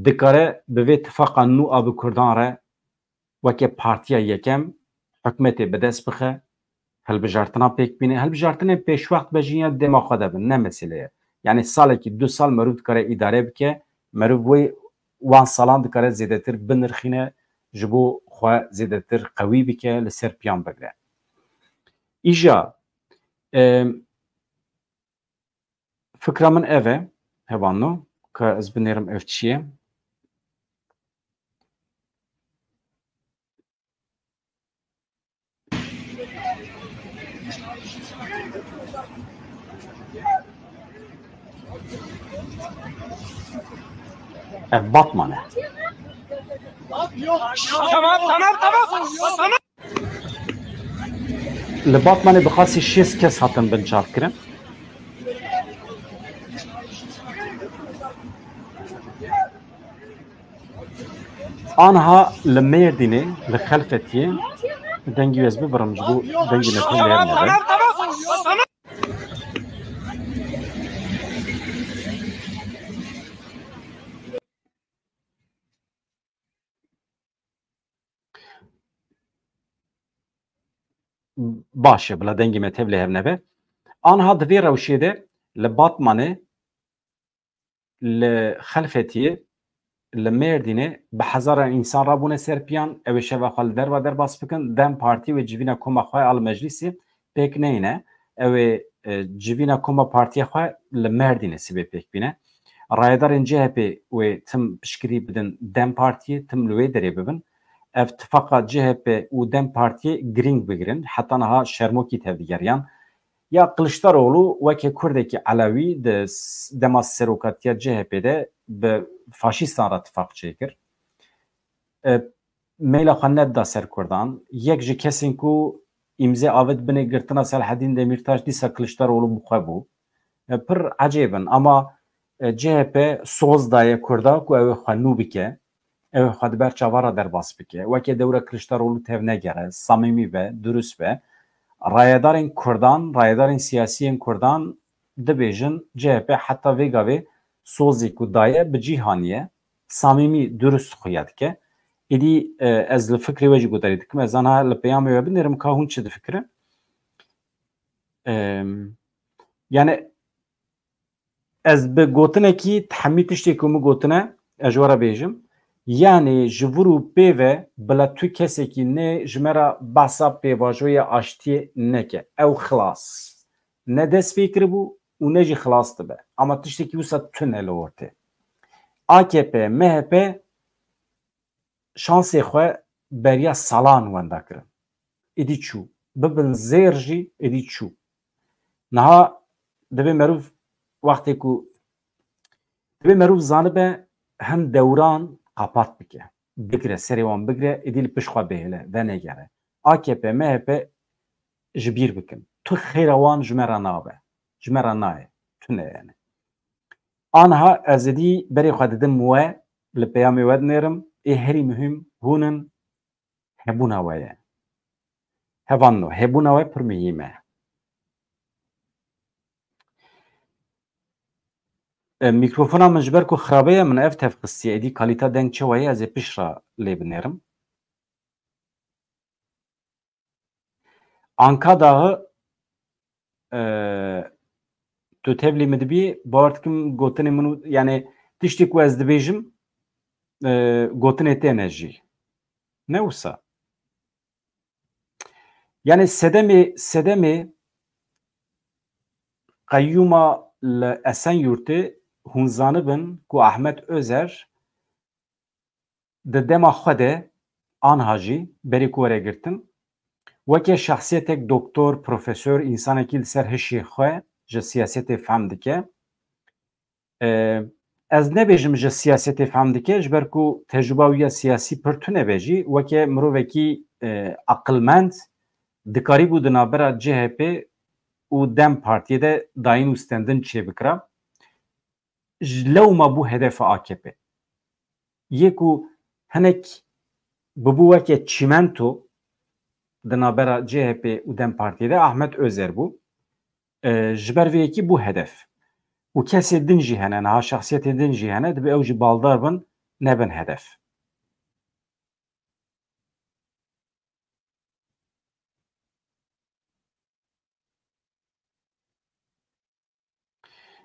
dikare bi vê tifaqa nû a bi Kurdan re weke partiya yekem hikûmetê bi dest bixe, hilbijartina pêk bîne. Hilbijartinên pêşwext be jî ya dema xwe de bin, ne mesele ye. Yanî salekî, du sal meriv dikare îdare bike, meriv wê wan salan dikare zêdetir binirxîne, ji bo xwe zêdetir qewî bike, li ser piyan bigre. Îja, e, fikra min ev e, hevalno, ka ez binêrim ev çi ye. Ev Batman e. Tamam, tamam, tamam. Tamam. Li Batmanê bi qasî şêst kes hatin binçavkirin. Anha li Mêrdînê, li Xelfetiyê, dengê wê ez bibirim ji bo dengê me pê lêr nebe. Baş e, bila dengê me tev lê hev nebe. Anha di vê rewşê de li Batmanê, li Xelfetiyê, li Mêrdînê bi hezaran însan rabûne ser piyan, ew ê şeva xwe li derva derbas bikin, DEM Partî wê civîna koma xwe ya li meclîsê pêk neyne, ew ê, e, civîna koma partiya xwe li Mêrdînê sibê pêk bîne. Rayedarên C H P wê tim piştgirî bidin DEM Partiyê, tim li wê derê bibin. Ev tifaqa C H P û DEM Partiyê girîng bigirin, heta niha şermokî tevdigeriyan. Ya Kiliçdaroglu weke Kurdekî Elewî di s-, dema serokatiya C H P de bi faşîstan re tifaq çêkir. E, meyla xwe nedida ser Kurdan. Yek ji kesên ku îmzê avêt binê girtina Selahedîn Demîrtaş dîsa Kiliçdaroglu bi xwe bû. E, pir ecêb in. Ama, e, C H P soz daye Kurda ku ew ê xwe nû bike. Ew ê xwe di ber çavan re derbas bike. Weke dewra Kiliçdaroglu tevnegere, samîmî be, durust be. Rayedarên Kurdan, rayedarên siyasiyên Kurdan dibêjin, C H P heta vê gavê sozê ku daye bi cî haniye, samîmî, durust xuya dike. Êdî, e, ez li fikrê we jî guhdarî dikim. Ez anha li peyamê we binêrim ka hûn çi difikirin. Em, yani ez bi gotinekî, hemî tiştê ku min gotine, ez ji we re bêjim. Yani ji vir û pê ve bila tu kesekî nê ji me re behsa pêvajoya aştiyê neke. Ew xilas. Ne dest pê kiribû û ne jî xilas dibe. Ama tiştekî wisa tune li ortê. A K P, M H P şansê xwe beriya salan wenda kirin. Êdî çû. Bibin zêr jî êdî çû. Niha divê meriv wextê ku, divê meriv zanibe hin dewran qapat bike. Bigire, serê wan bigire, êdî li pişt xwe bihêle, venegere. A K P, M H P ji bîr bikin. Tu xêra wan ji me re nabe. Ji me re nayê. Tune yani. Anha ez êdî berê xwe didim we, li peyamê we dinêrim, ê herî muhîm hûn in, hebûna we ye. Hevalno, hebûna we pir muhîm e. E, mîkrofona min ji ber ku xirabe ye, min ev tev xistiye, êdî kalîta deng çawa ye, ez ê pişt re lê binêrim. Anka dağı, e, tu tevlî min dibî, bawer dikim gotinê min û, yani tiştê ku ez dibêjim, e, gotinê te ne jî. Ne wisa? Yani sedemê, sedemê qeyyûma li Esenyurtê hûn zanibin ku Ahmet Özer Di dema xwe de, anha jî berê ku were girtin, weke şexsiyetek doktor, profesor, însanekî li ser hişê xwe ji siyasetê fehm dike. E, ez nebêjim ji siyasetê fehm dike, ji ber ku tecrûba wî ya siyasî pir tune be jî, weke mirovekî, e, aqilmend dikarîbû di navbera C H P û DEM Partiyê de dayîn û stendin çêbikira. Ji lewma bû hedefa A K P. Yê ku hinek bibû weke çîmento di navbera C H P û DEM Partiyê de Ahmet Özer bû. E, ji ber vê yekî bû hedef. Û kesê din jî hene, niha şexsiyetê din jî hene, dibe ew jî baldar bin, nebin hedef.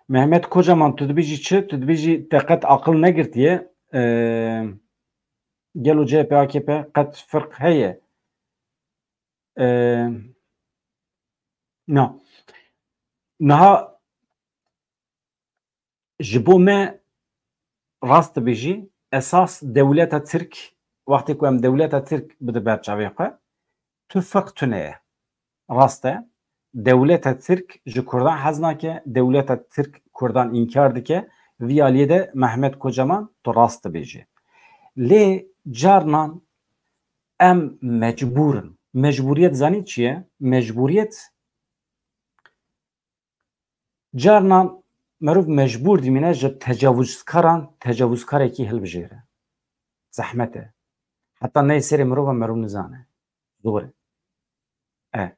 Mehmet Kocaman, tu dibêjî çi? Tu dibêjî te qet aqil negirtiye. Ee, gelo C H P A K P qet firq heye? Ee, na. Niha Ji bo me, rast dibêjî, esas dewleta Tirk, wextê ku em dewleta Tirk bide ber çavê xwe, tu firq tune ye. Rast e, dewleta Tirk ji Kurdan hez nake, dewleta Tirk Kurdan înkar dike, vî aliyê de Mehmet Kocaman, tu rast dibêjî. Lê carnan em mecbûr in. Mecbûriyet zanî çi ye? Mecbûriyet Carnan merov mecbûr dimîne ji tecavuzkaran tecavuzkarekî hilbijêre. Zehmet e. Heta neyê serê mirova merov nizane. Zor e. E.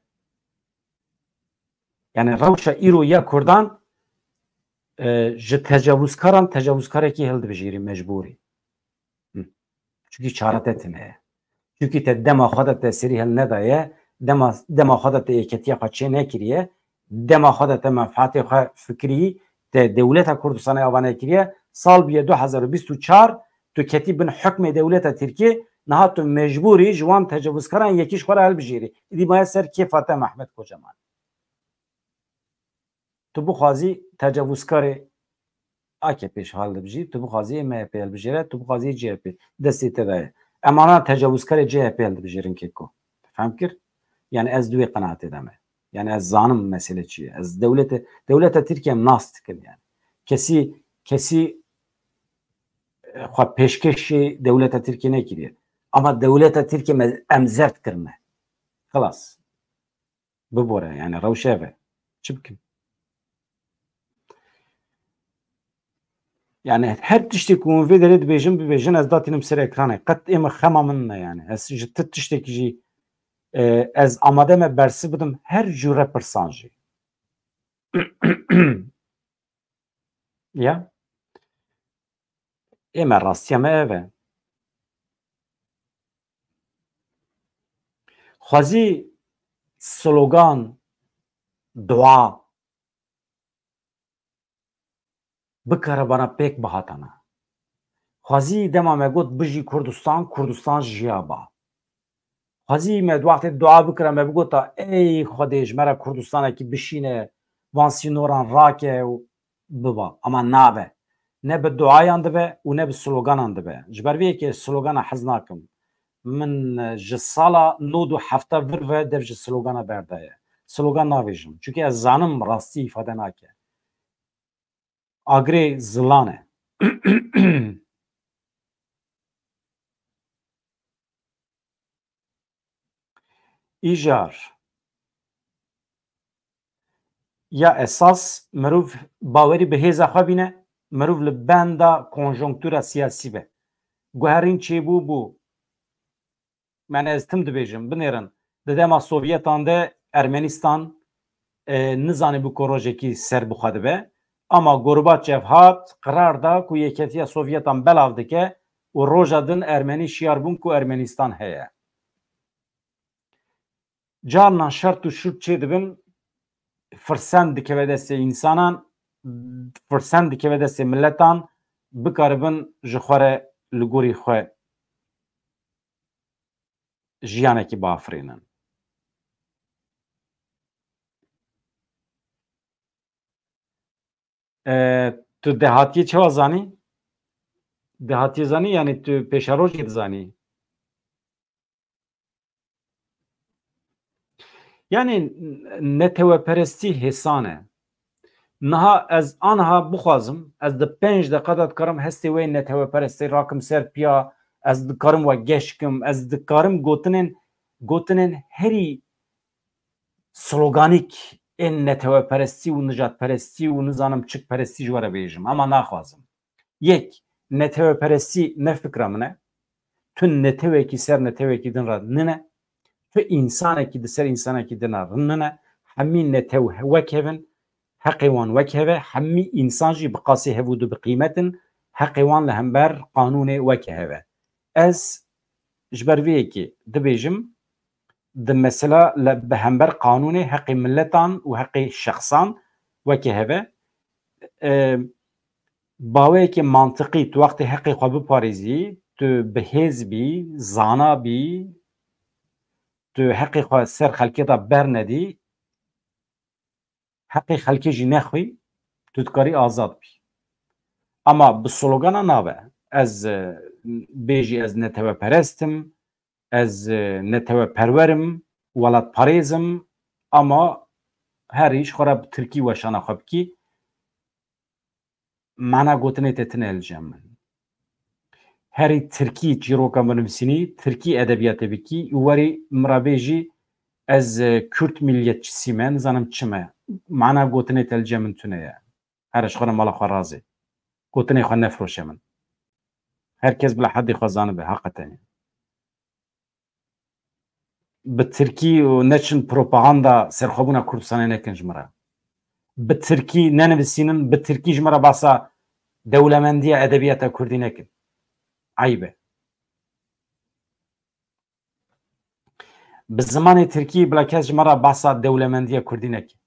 Yani rewşa îro ya Kurdan, e, ji tecavuzkaran tecavuzkarekî hildibijêrî mecbûrî. Hı. Çunkî çare te tune ye. Çunkî te dema xwe de te serî hilnedaye, dema, dema xwe de te yeketiya xwe çê nekiriye, dema xwe de te menfaatê xwe fikirî, te dewleta Kurdistanê ava nekiriye, sal bûye du hezar û bîst û çar, tu ketî bin hukmê dewleta Tirkiyê, niha tu mecbûrî ji wan tecavuzkaran yekî ji xwe re hilbijêrî. Îdî maye ser kêfa te Mehmet Kocaman. Tu bixwazî tecavuzkarê A K P ji hal dibijî, tu bixwazî M H P hilbijêre, tu bixwazî C H P, destê te de ye. Em ana tecavuzkarê C H P hildibijêrin keko. Fehm kir? Yani ez di wê qenaatê de me. Yani ez zanim mesele çi ye. Ez dewlete, dewleta Tirkiye em nas dikin yani. Kesî, kesî, e, xwe pêşkêşî dewleta Tirkiye nekiriye. Ama dewleta Tirkiye me, em zerd kirine. Xilas. Bibore, yani rewşe ve. Çi bikim? Yani her tiştê ku hûn vê derê dibêjin, bibêjin, ez datînim ser ekranê. Qet ê min xema min ne yani. Ez ji ti tiştekî jî, e, ez amade me bersiv bidim her cûre pirsan jî. Ya. Ê me rastiya me ev e. Xwezî slogan, dua bikare bana pêk bihatana. Xwezî dema me got bijî Kurdistan, Kurdistan jiya ba. Xwezî me di wextê dua bikira me bigota, ey Xwedê ji me re Kurdistanekî bişîne, van sînoran rake û biba. Ama nabe. Ne bi duayan dibe û ne bi sloganan dibe. Ji ber vê yekê slogana hez nakim. Min, e, ji sala nod û hefta vir ve dev ji slogana berdaye. Slogan navêjim. Çunke ez zanim rastî îfade nake. Agirê zilan e. Îjar. Ya esas, mirov bawerî bi hêza xwe bîne, mirov li benda konjonktura siyasî be. Guherîn çêbû bû. Yani ez tim dibêjim, binêrin. Di dema Sovyetan de Ermenistan, e, nizanîbû ku rojekî ser bi xwe dibe. Ama Gorbaçev hat, qirar da ku Yeketiya Sovyetan belav dike û roja din Ermenî şiyar bûn ku Ermenistan heye. Carnan şert û şurt çêdibin, firsend dikeve destê însanan, firsend dikeve destê miletan, bikaribin ji xwe re li gorî xwe jiyanekî biafirînin. E, tu dehatiyê çawa zanî? Di hatiye zanî, yanî tu pêşerojê dizanî. Yanî neteweperestî hêsan e. Niha ez aniha bixwazim, ez di pênc deqa de dikarim hestê wê neteweperestî rakim ser piya, ez dikarim we geş kim, ez dikarim gotinên, gotinên herî sloganîk ên neteweperestî û nijadperestî û nizanim çikperestî ji we re bêjim, ama naxwazim. Yek, neteweperestî ne fikra min e. Tu netewekî ser netewekî din re nine. Tu însanekî di ser însanekî din re nine. Hemî netew wek hev in, heqê wan wek hev e. Hemî însan jî bi qasî hev û du bi qîmet in. Heqê wan li hember qanûnê wek hev e. Ez ji ber vê yekê dibêjim, di mesela li, bi hember qanûnê heqê miletan û heqê şexsan weke hev e. E, baweyekê mantiqî, tu wextê heqê xwe biparêzî, tu bi hêz bî, zana bî, tu heqê xwe ser xelkê de bernedî, heqê xelkê jî nexwî, tu dikarî azad bî. Ama bi slogana nabe. Ez, e, bêjî ez neteweperest im, ez, e, neteweperwer im, welatparêz im, ama herî ji xwe re bi tirkî weşana xwe bikî, mana gotinê te tine li cem min. Herî tirkî çîroka min nivîsînî, tirkî edebiyatê bikî, û werî min re bêjî ez, e, Kürt milliyetçisi me, nizanim çi me. Mana gotinê te li cem min tune ye. Here ji xwe re mala xwe razê. Gotinê xwe nefiroşe min. Her kes bila hedê xwe zanibe, heqeten. Bi tirkî û neçin propaganda serxwebûna Kurdistanê nekin ji min re. Bi tirkî nenivîsînin, bi tirkî ji min re basa dewlemendiya edebiyata kurdî nekin. Eyb e. Bi zimanê tirkî bila kes ji min re basa dewlemendiya kurdî nekin.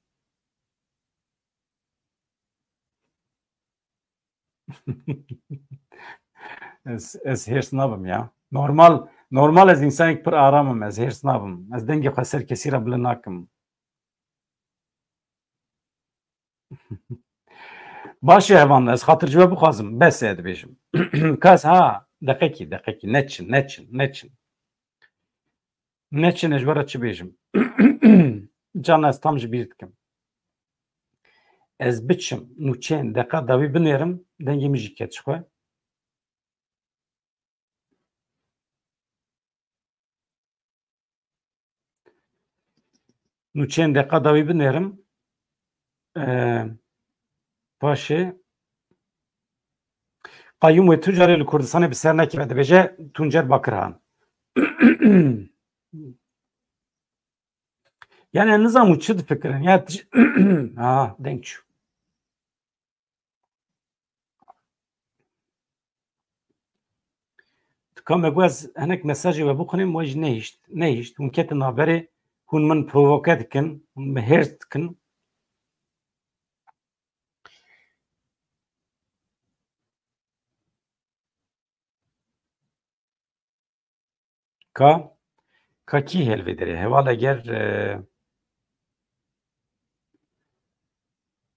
Ez, ez hêrs nabim ya. Normal, normal ez însanekî pir aram im, ez hêrs nabim. Ez dengê xwe ser kesî re bilind nakim. Baş e hevan, ez xatir ji we bixwazim. Bes e dibêjim. Kas ha, deqekî, deqekî. Neçin, neçin, neçin. Neçin, ez ji we re çi bêjim? Can, ez tam ji bîr dikim. Ez biçim, nûçeyên deqa dawî binêrim, dengê min jî ket ji xwe. Nûçeyên deqa dawî binêrim. Ee, paşê Qayûm wê tu carê li Kurdistanê bi ser nekeve, dibêje Tuncer Bakirhan. Yani nizam û çi difikirin? Ya tij-, ha, deng çû. Tika me got ez hinek mesajê we bixwînim, we jî nehişt. Nehişt. Hûn ketin navberê, hûn min provoke dikin, hûn min hêrs dikin. Ka, ka kî hel vê derê? Heval eger, e,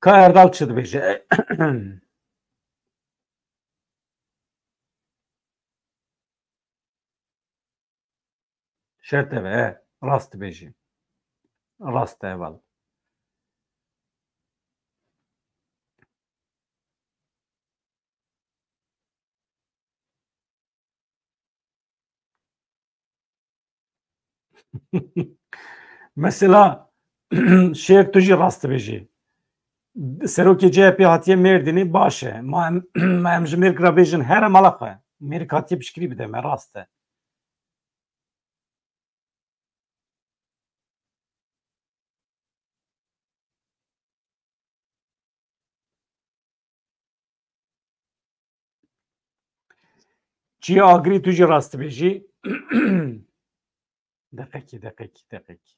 ka Erdal çi dibêje? Şert ev e, he. Rast dibêjî. Rast e, heval. Mesela, Şêr, tu jî rast dibêjî. Serokê C H P hatiye Mêrdînê, baş e. Ma em, ma em ji Mêrk re bêjin, here mala xwe. Mêrik hatiye piştgirî bide me, rast e. Çiya Agirî, tu jî rast dibêjî. Deqekî, deqekî, deqekî.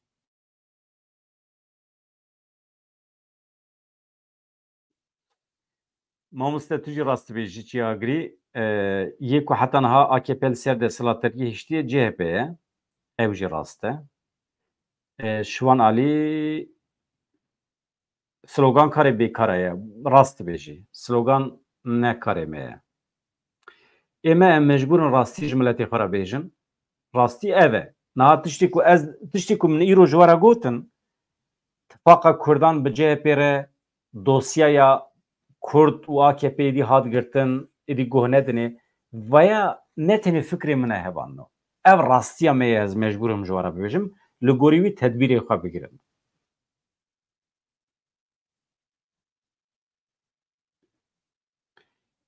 Mamoste, tu jî rast dibêjî, Çiya Agirî. E, yê ku heta niha A K P li ser desthilatdariyê hiştiye C H P ye. Ew jî rast e. E, Şiwan Alî, slogan karê bêkara ye. Rast dibêjî. Slogan ne karê me ye. Ê me em mecbûr in rastî ji miletê xwe re bêjin. Rastî ev e. Niha tiştê ku ez, tiştê ku min îro ji we re gotin, tifaqa Kurdan bi C H P re, dosyaya Kurd û A K P êdî hat girtin, êdî guh nedinê. Vaya ne tenê fikrê min e, hevalno. Ev rastiya me ye, ez mecbûr im ji we re bibêjim. Li gorî wî tedbîrê xwe bigirin.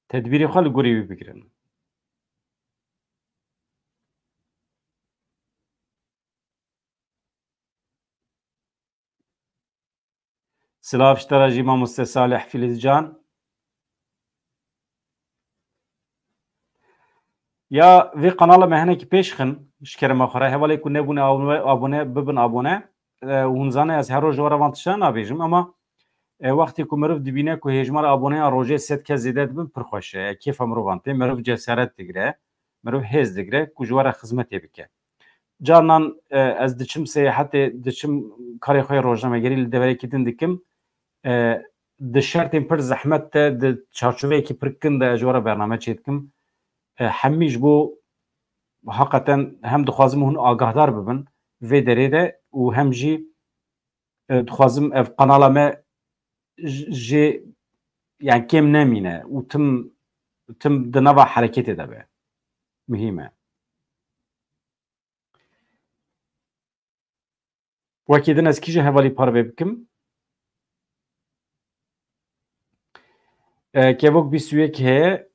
Tedbîrê xwe li gorî wî bigirin. Silav ji te re jî mamoste Salih Filizcan. Ya vê kanala me hinekî pêş xin, ji kerema xwe re. Hevalê ku nebûne abone, abone bibin abone. E, hûn zane ez her roj ji we re van tiştan nabêjim, ama, e, wextê ku mirov dibîne ku hêjmar aboneya rojê sed kes zêde dibin, pir xweş e. Kêfa mirovan tê, mirov cesaret digire, mirov hêz digire ku ji we re xizmetê bike. Carinan, e, ez diçim seyahetê, diçim karê xwe yê rojnamegerî li deverekî din dikim. E, di şertên pir zehmet de, di çarçoveyekî pir kin de ez ji we re bername çêdikim. E, hemî ji bo heqeten hem dixwazim hûn agahdar bibin vê derê de û hem jî, e, dixwazim ev kanala me j-, jê, yani kêm nemîne û tim, tim di nava hereketê de be. Muhîm e. Wekî din ez kî ji hevalî parve bikim? E, kevok bîst û yek heye,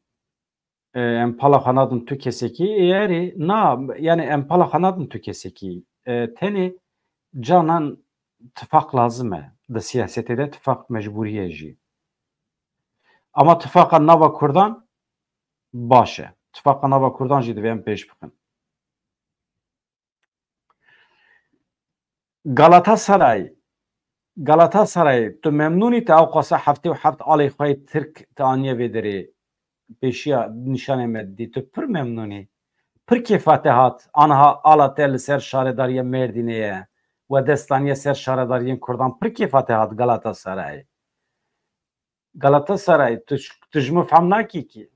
e, em pala xwe nadin tu kesekî, e, erê, na, yani em pala xwe nadin tu kesekî. E, tenê canan tifaq lazim e. Di siyasetê de tifaq mecbûrî ye jî. Ama tifaqa nava Kurdan baş e. Tifaqa nava Kurdan jî divê em pêş bixin. Galatasaray, Galatasaray, tu memnûnî te ewqasa heftê û heft alê xwe yê Tirk te aniye vê derê pêşiya nîşanê me didî, tu pir memnûnî. Pir kêfa te hat, aniha ala te li ser şaredariya Mêrdînê ye, we dest daniye ser şaredariyên Kurdan, pir kêfa te hat Galatasaray. Galatasaray, tu, tu ji min fehm nakî kî.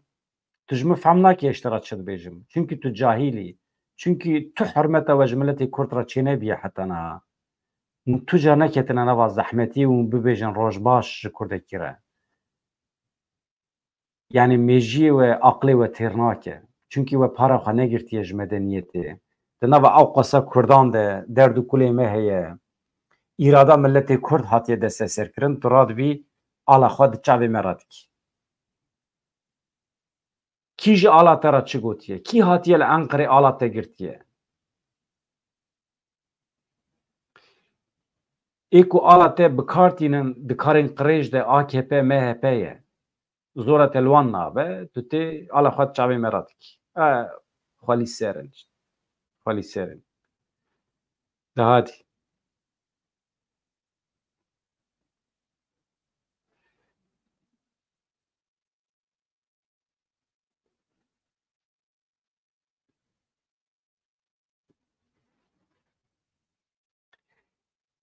Tu ji min fehm nakî ez ji te re çi dibêjim. Çunkî tu cahîl î. Çunkî tu hurmeta we ji miletê Kurd re çênebiye heta niha. Tu car neketine nava zehmetî û bibêjin roj baş ji Kurdekî re. Yani mêjiyê we, aqilê we têr nake. Çunkî we para xwe negirtiye ji medeniyetê. Di nava ewqasa Kurdan de derd û kulê me heye. Îrada miletê Kurd hatiye desteserkirin, tu radibî ala xwe di çavê me re dikî. Kî ji ala te re çi gotiye? Kî hatiye li Enqerê ala te girtiye? Ê ku ala te bi kar tînin, di karên qirêj de A K P, M H P ye. Zora te li wan nabe, tu tê ala xwe di çavê me re dikî. E, xwelî ser in. Xwelî ser in. De hadî.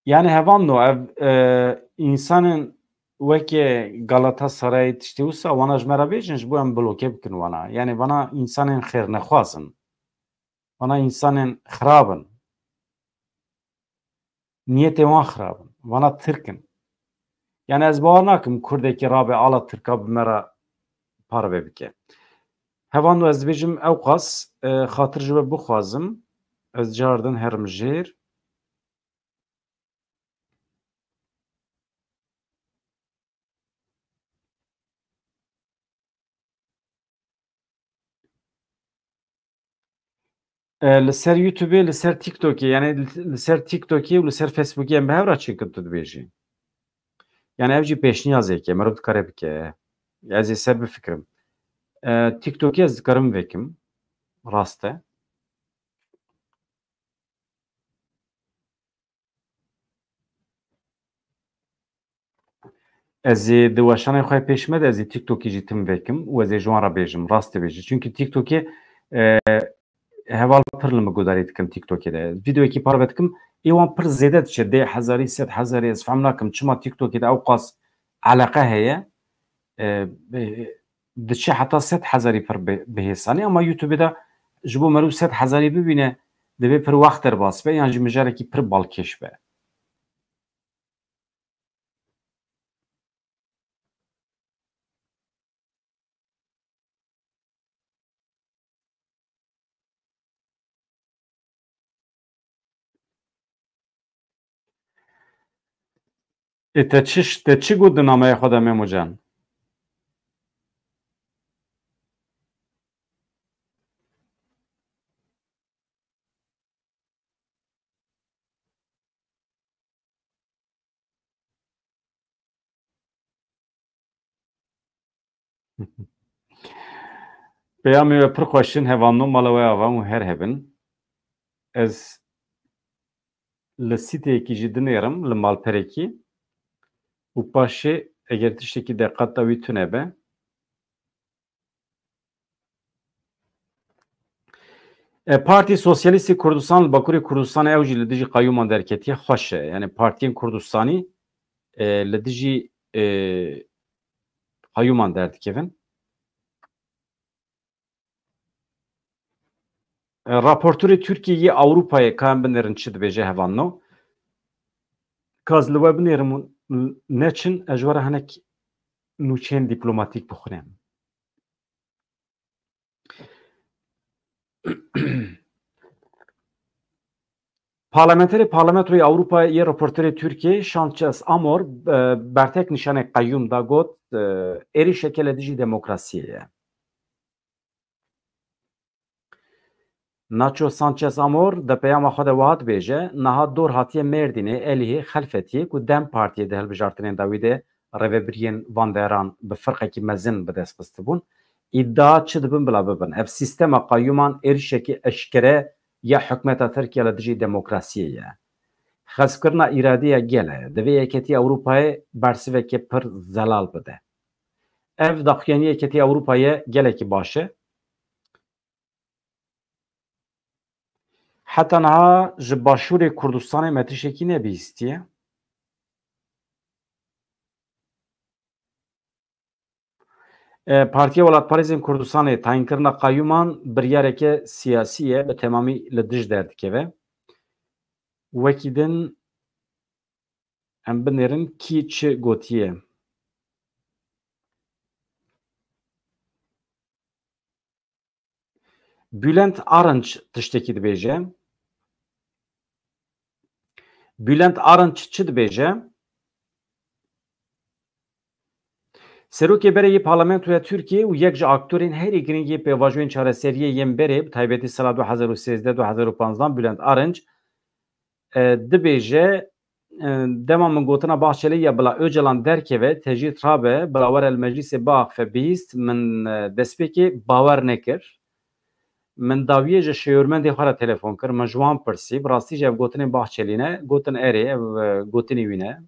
Yani hevalno ev, e, insanên weke Galatasaray tiştê wisa wana ji me re bêjin, ji bo em bloke bikin wana. Yani vana insanên xêrnexwaz in. Vana insanên xirab in. Niyetê wan xirab in. Vana Tirk in. Yani ez bawer nakim Kurdekî rabe ala Tirka bi me re parve bike. Hevalno ez dibêjim ewqas, e, xatir ji we bixwazim. Ez cardin herim jêr. E, li ser YouTubeê, li ser TikTokê, yani li, li ser TikTokê û li ser Facebookê em bi hev re çêkin tu dibêjî. Yani ev jî pêşniyazek e, mirov dikare bike. Ez ê ser bifikirim. E, TikTokê ez dikarim vekim. Rast e. Ez ê di weşanên xwe pêş me de ez ê TikTokê jî tim vekim û ez ê ji wan re bêjim, rast dibêjî. Çunkî TikTokê, e, heval pir li min gudarî dikin TikTokê de. Vîdeoyekî parve dikim, ê wan pir zêde diçe, deh hezarî, sed hezarî, ez fehm nakim çima TikTokê de ewqas eleqe heye. E, e, diçe heta sed hezarî pir bi-, bihêsanî, ama YouTube de ji bo meriv sed hezarî bibîne, divê pir wext derbas be, yan jî mijarekî pir balkêş be. Ê te çi, te çi got di nameya xwe de, Memo can? Peyamê we pir xweş in, hevalno mala we ava û her hebin. Ez li sîteyekî jî dinêrim, li malperekî û paşê eger tiştekî deqata wî tune be. E, Partî Sosyalîstî Kurdistan li Bakurê Kurdistanê ew jî li dijî qeyûman derketiye, xweş e. Yani partiyên Kurdistanî, e, li dijî, e, qeyûman derdikevin. E, raportorê Tirkiyê yê Ewropayê ka em binêrin çi dibêje hevalno? Ka ez li we binêrim û neçin, ez ji we re hinek nûçeyên dîplomatîk bixwînim. Parlamenterê Parlamentoyê Ewropayê yê raportorê Tirkiyê Sanchez Amor, e, bertek nîşanê qeyûm da, got, e, êrişeke li dijî demokrasiyê ye. Nacho Sanchez Amor di peyama xwe de wiha dibêje, niha dor hatiye Mêrdînê, Elihê, Xelfetiyê ku DEM Partiyê di hilbijartinên dawî de rêvebiriyên van deran bi firqekî mezin bi dest xistibûn, îdia çi dibin bila bibin. Ev sîstema qeyûman êrişekî eşkere ya hikûmeta Tirkiye li dijî demokrasiyê ye. Xespkirina îradeya gel e. Divê Yeketî Ewropayê bersiveke pir zelal bide. Ev daxuyanî Yeketî Ewropayê gelekî baş e. Heta niha ji Başûrê Kurdistanê me tiştekî nebihîstiye. E, Partiya Welatparêzên Kurdistanê tayînkirina qeyûman biryareke siyasî ye, bi temamî li dij derdikeve. Wekî din em binêrin kî çi gotiye. Bülent Arınç tiştekî dibêje. Bülent Arınç çi dibêje? Serokê berê yê Parlamentoya Tirkiyê û yek ji aktorên herî girîng yê pêvajoyên çareseriyê yên berê, bi taybetî sala du hezar û sêzdeh du hezar û panzdeh, Bülent Arınç, e, dibêje, e, dema min gotina Bahçelî ya bila Ocalan derkeve, tecrîd rabe, bila were li meclîsê biaxife, bihîst, min, e, destpêkê bawer nekir. Min dawiyê ji şêwirmendê xwe re telefon kir, min ji wan pirsî, bi rastî jî ev gotinên Bahçelî ne, gotin erê, ev, e, gotinê wî ne.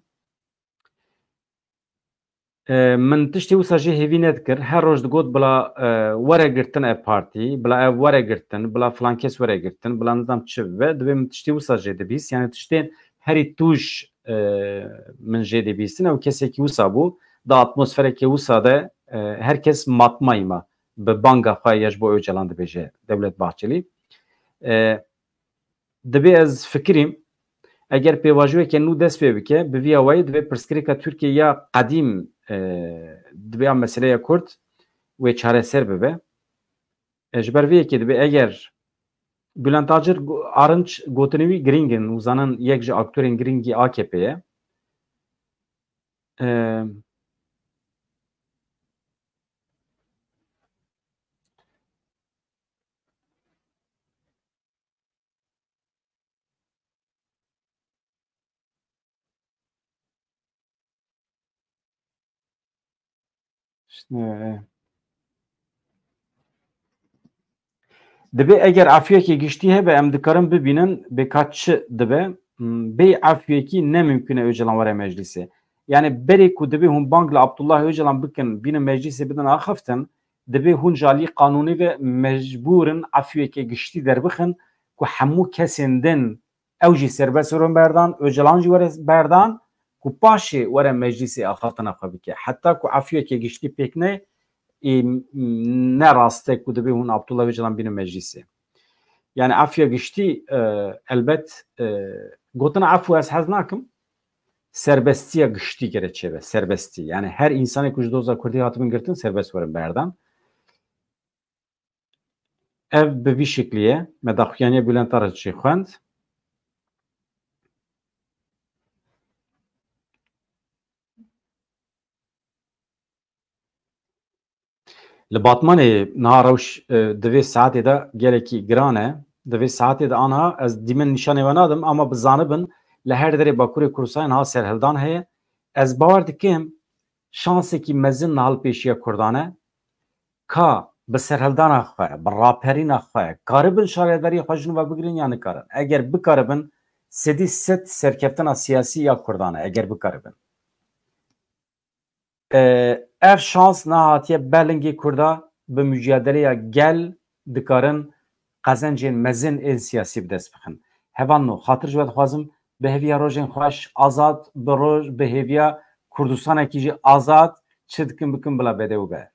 E, min tiştê wisa jê hêvî nedikir. Her roj digot bila, e, were girtin ev partî, bila ev were girtin, bila filan kes were girtin, bila nizam çi bibe. Dibê min tiştê wisa jê dibîst. Yani tiştên herî tûj, e, min jê dibîstin. Ew kesekî wisa bû. Di atmosferekê wisa de, e, her kes matmayî ma bi banga xwe ya ji bo Ocalan dibêje Devlet Bahçelî. E, Divê ez fikirîm, eger pêvajoyeke nû dest pê bike, bi vî awayî divê pirsgirêka Tirkiyê ya qedîm, e, divê ya meseleya Kurd wê çareser bibe. E, ji ber vê yekê divê eger Bülent Acir go-, Arınç gotinê wî girîng in û zanin yek ji aktorên girîngî A K P ye. E, İşte, e, Dibe eger afiyekî giştî hebe, em dikarin bibînin bê ka çi dibe. Hmm, bê afiyekî ne mimkun e Ocalan were meclîsê. Yani berê ku dibê hûn bang li Abdullah Ocalan bikin, bînin meclîsê bidin axiftin, dibê hûn ji alî qanûnî ve mecbûr in afiyeke giştî derbixin ku hemû kesên din ew jî serbest werin berdan, Ocalan jî were berdan ku paşê were meclîsê axaftina xwe bike. Heta ku afiyeke giştî pêk ne, ê ne rast e ku dibê hûn Abdullah Ocalan bînin meclîsê. Yani efûya giştî, e, elbet, e, gotina efû ez hez nakim. Serbestiya giştî gere çêbe, serbestî. Yani her insanê ku ji doza Kurdî hatibin girtin serbest werin berdan. Ev bi vî şeklî ye. Me daxuyaniya Bülent Arınç jî xwend. Li Batmanê niha rewş, e, di vê saetê de gelekî giran e. Di vê saetê de aniha ez dîmen nîşanê we nadim, ama bi zanibin li her derê Bakurê Kurdistanê niha serhildan heye. Ez bawer dikim şansekî mezin niha li pêşiya Kurdan e. Ka bi serhildana xwe, bi raperîna xwe, karibin şaredariyê xwe ji nû ve bigirin ya nikarin. Eger bikaribin, sedî sed serkeftina siyasî ya Kurdan e, eger bikaribin. E, ev şans nehatiye ber lingê Kurda, bi mücadeleya gel dikarin qezencên mezin ên siyasî bi dest bixin. Hevalno, xatir ji we dixwazim, bi hêviya rojên xweş, azad, bi roj, bi hêviya Kurdistanekî jî azad, çi dikin bikin bila bede û be.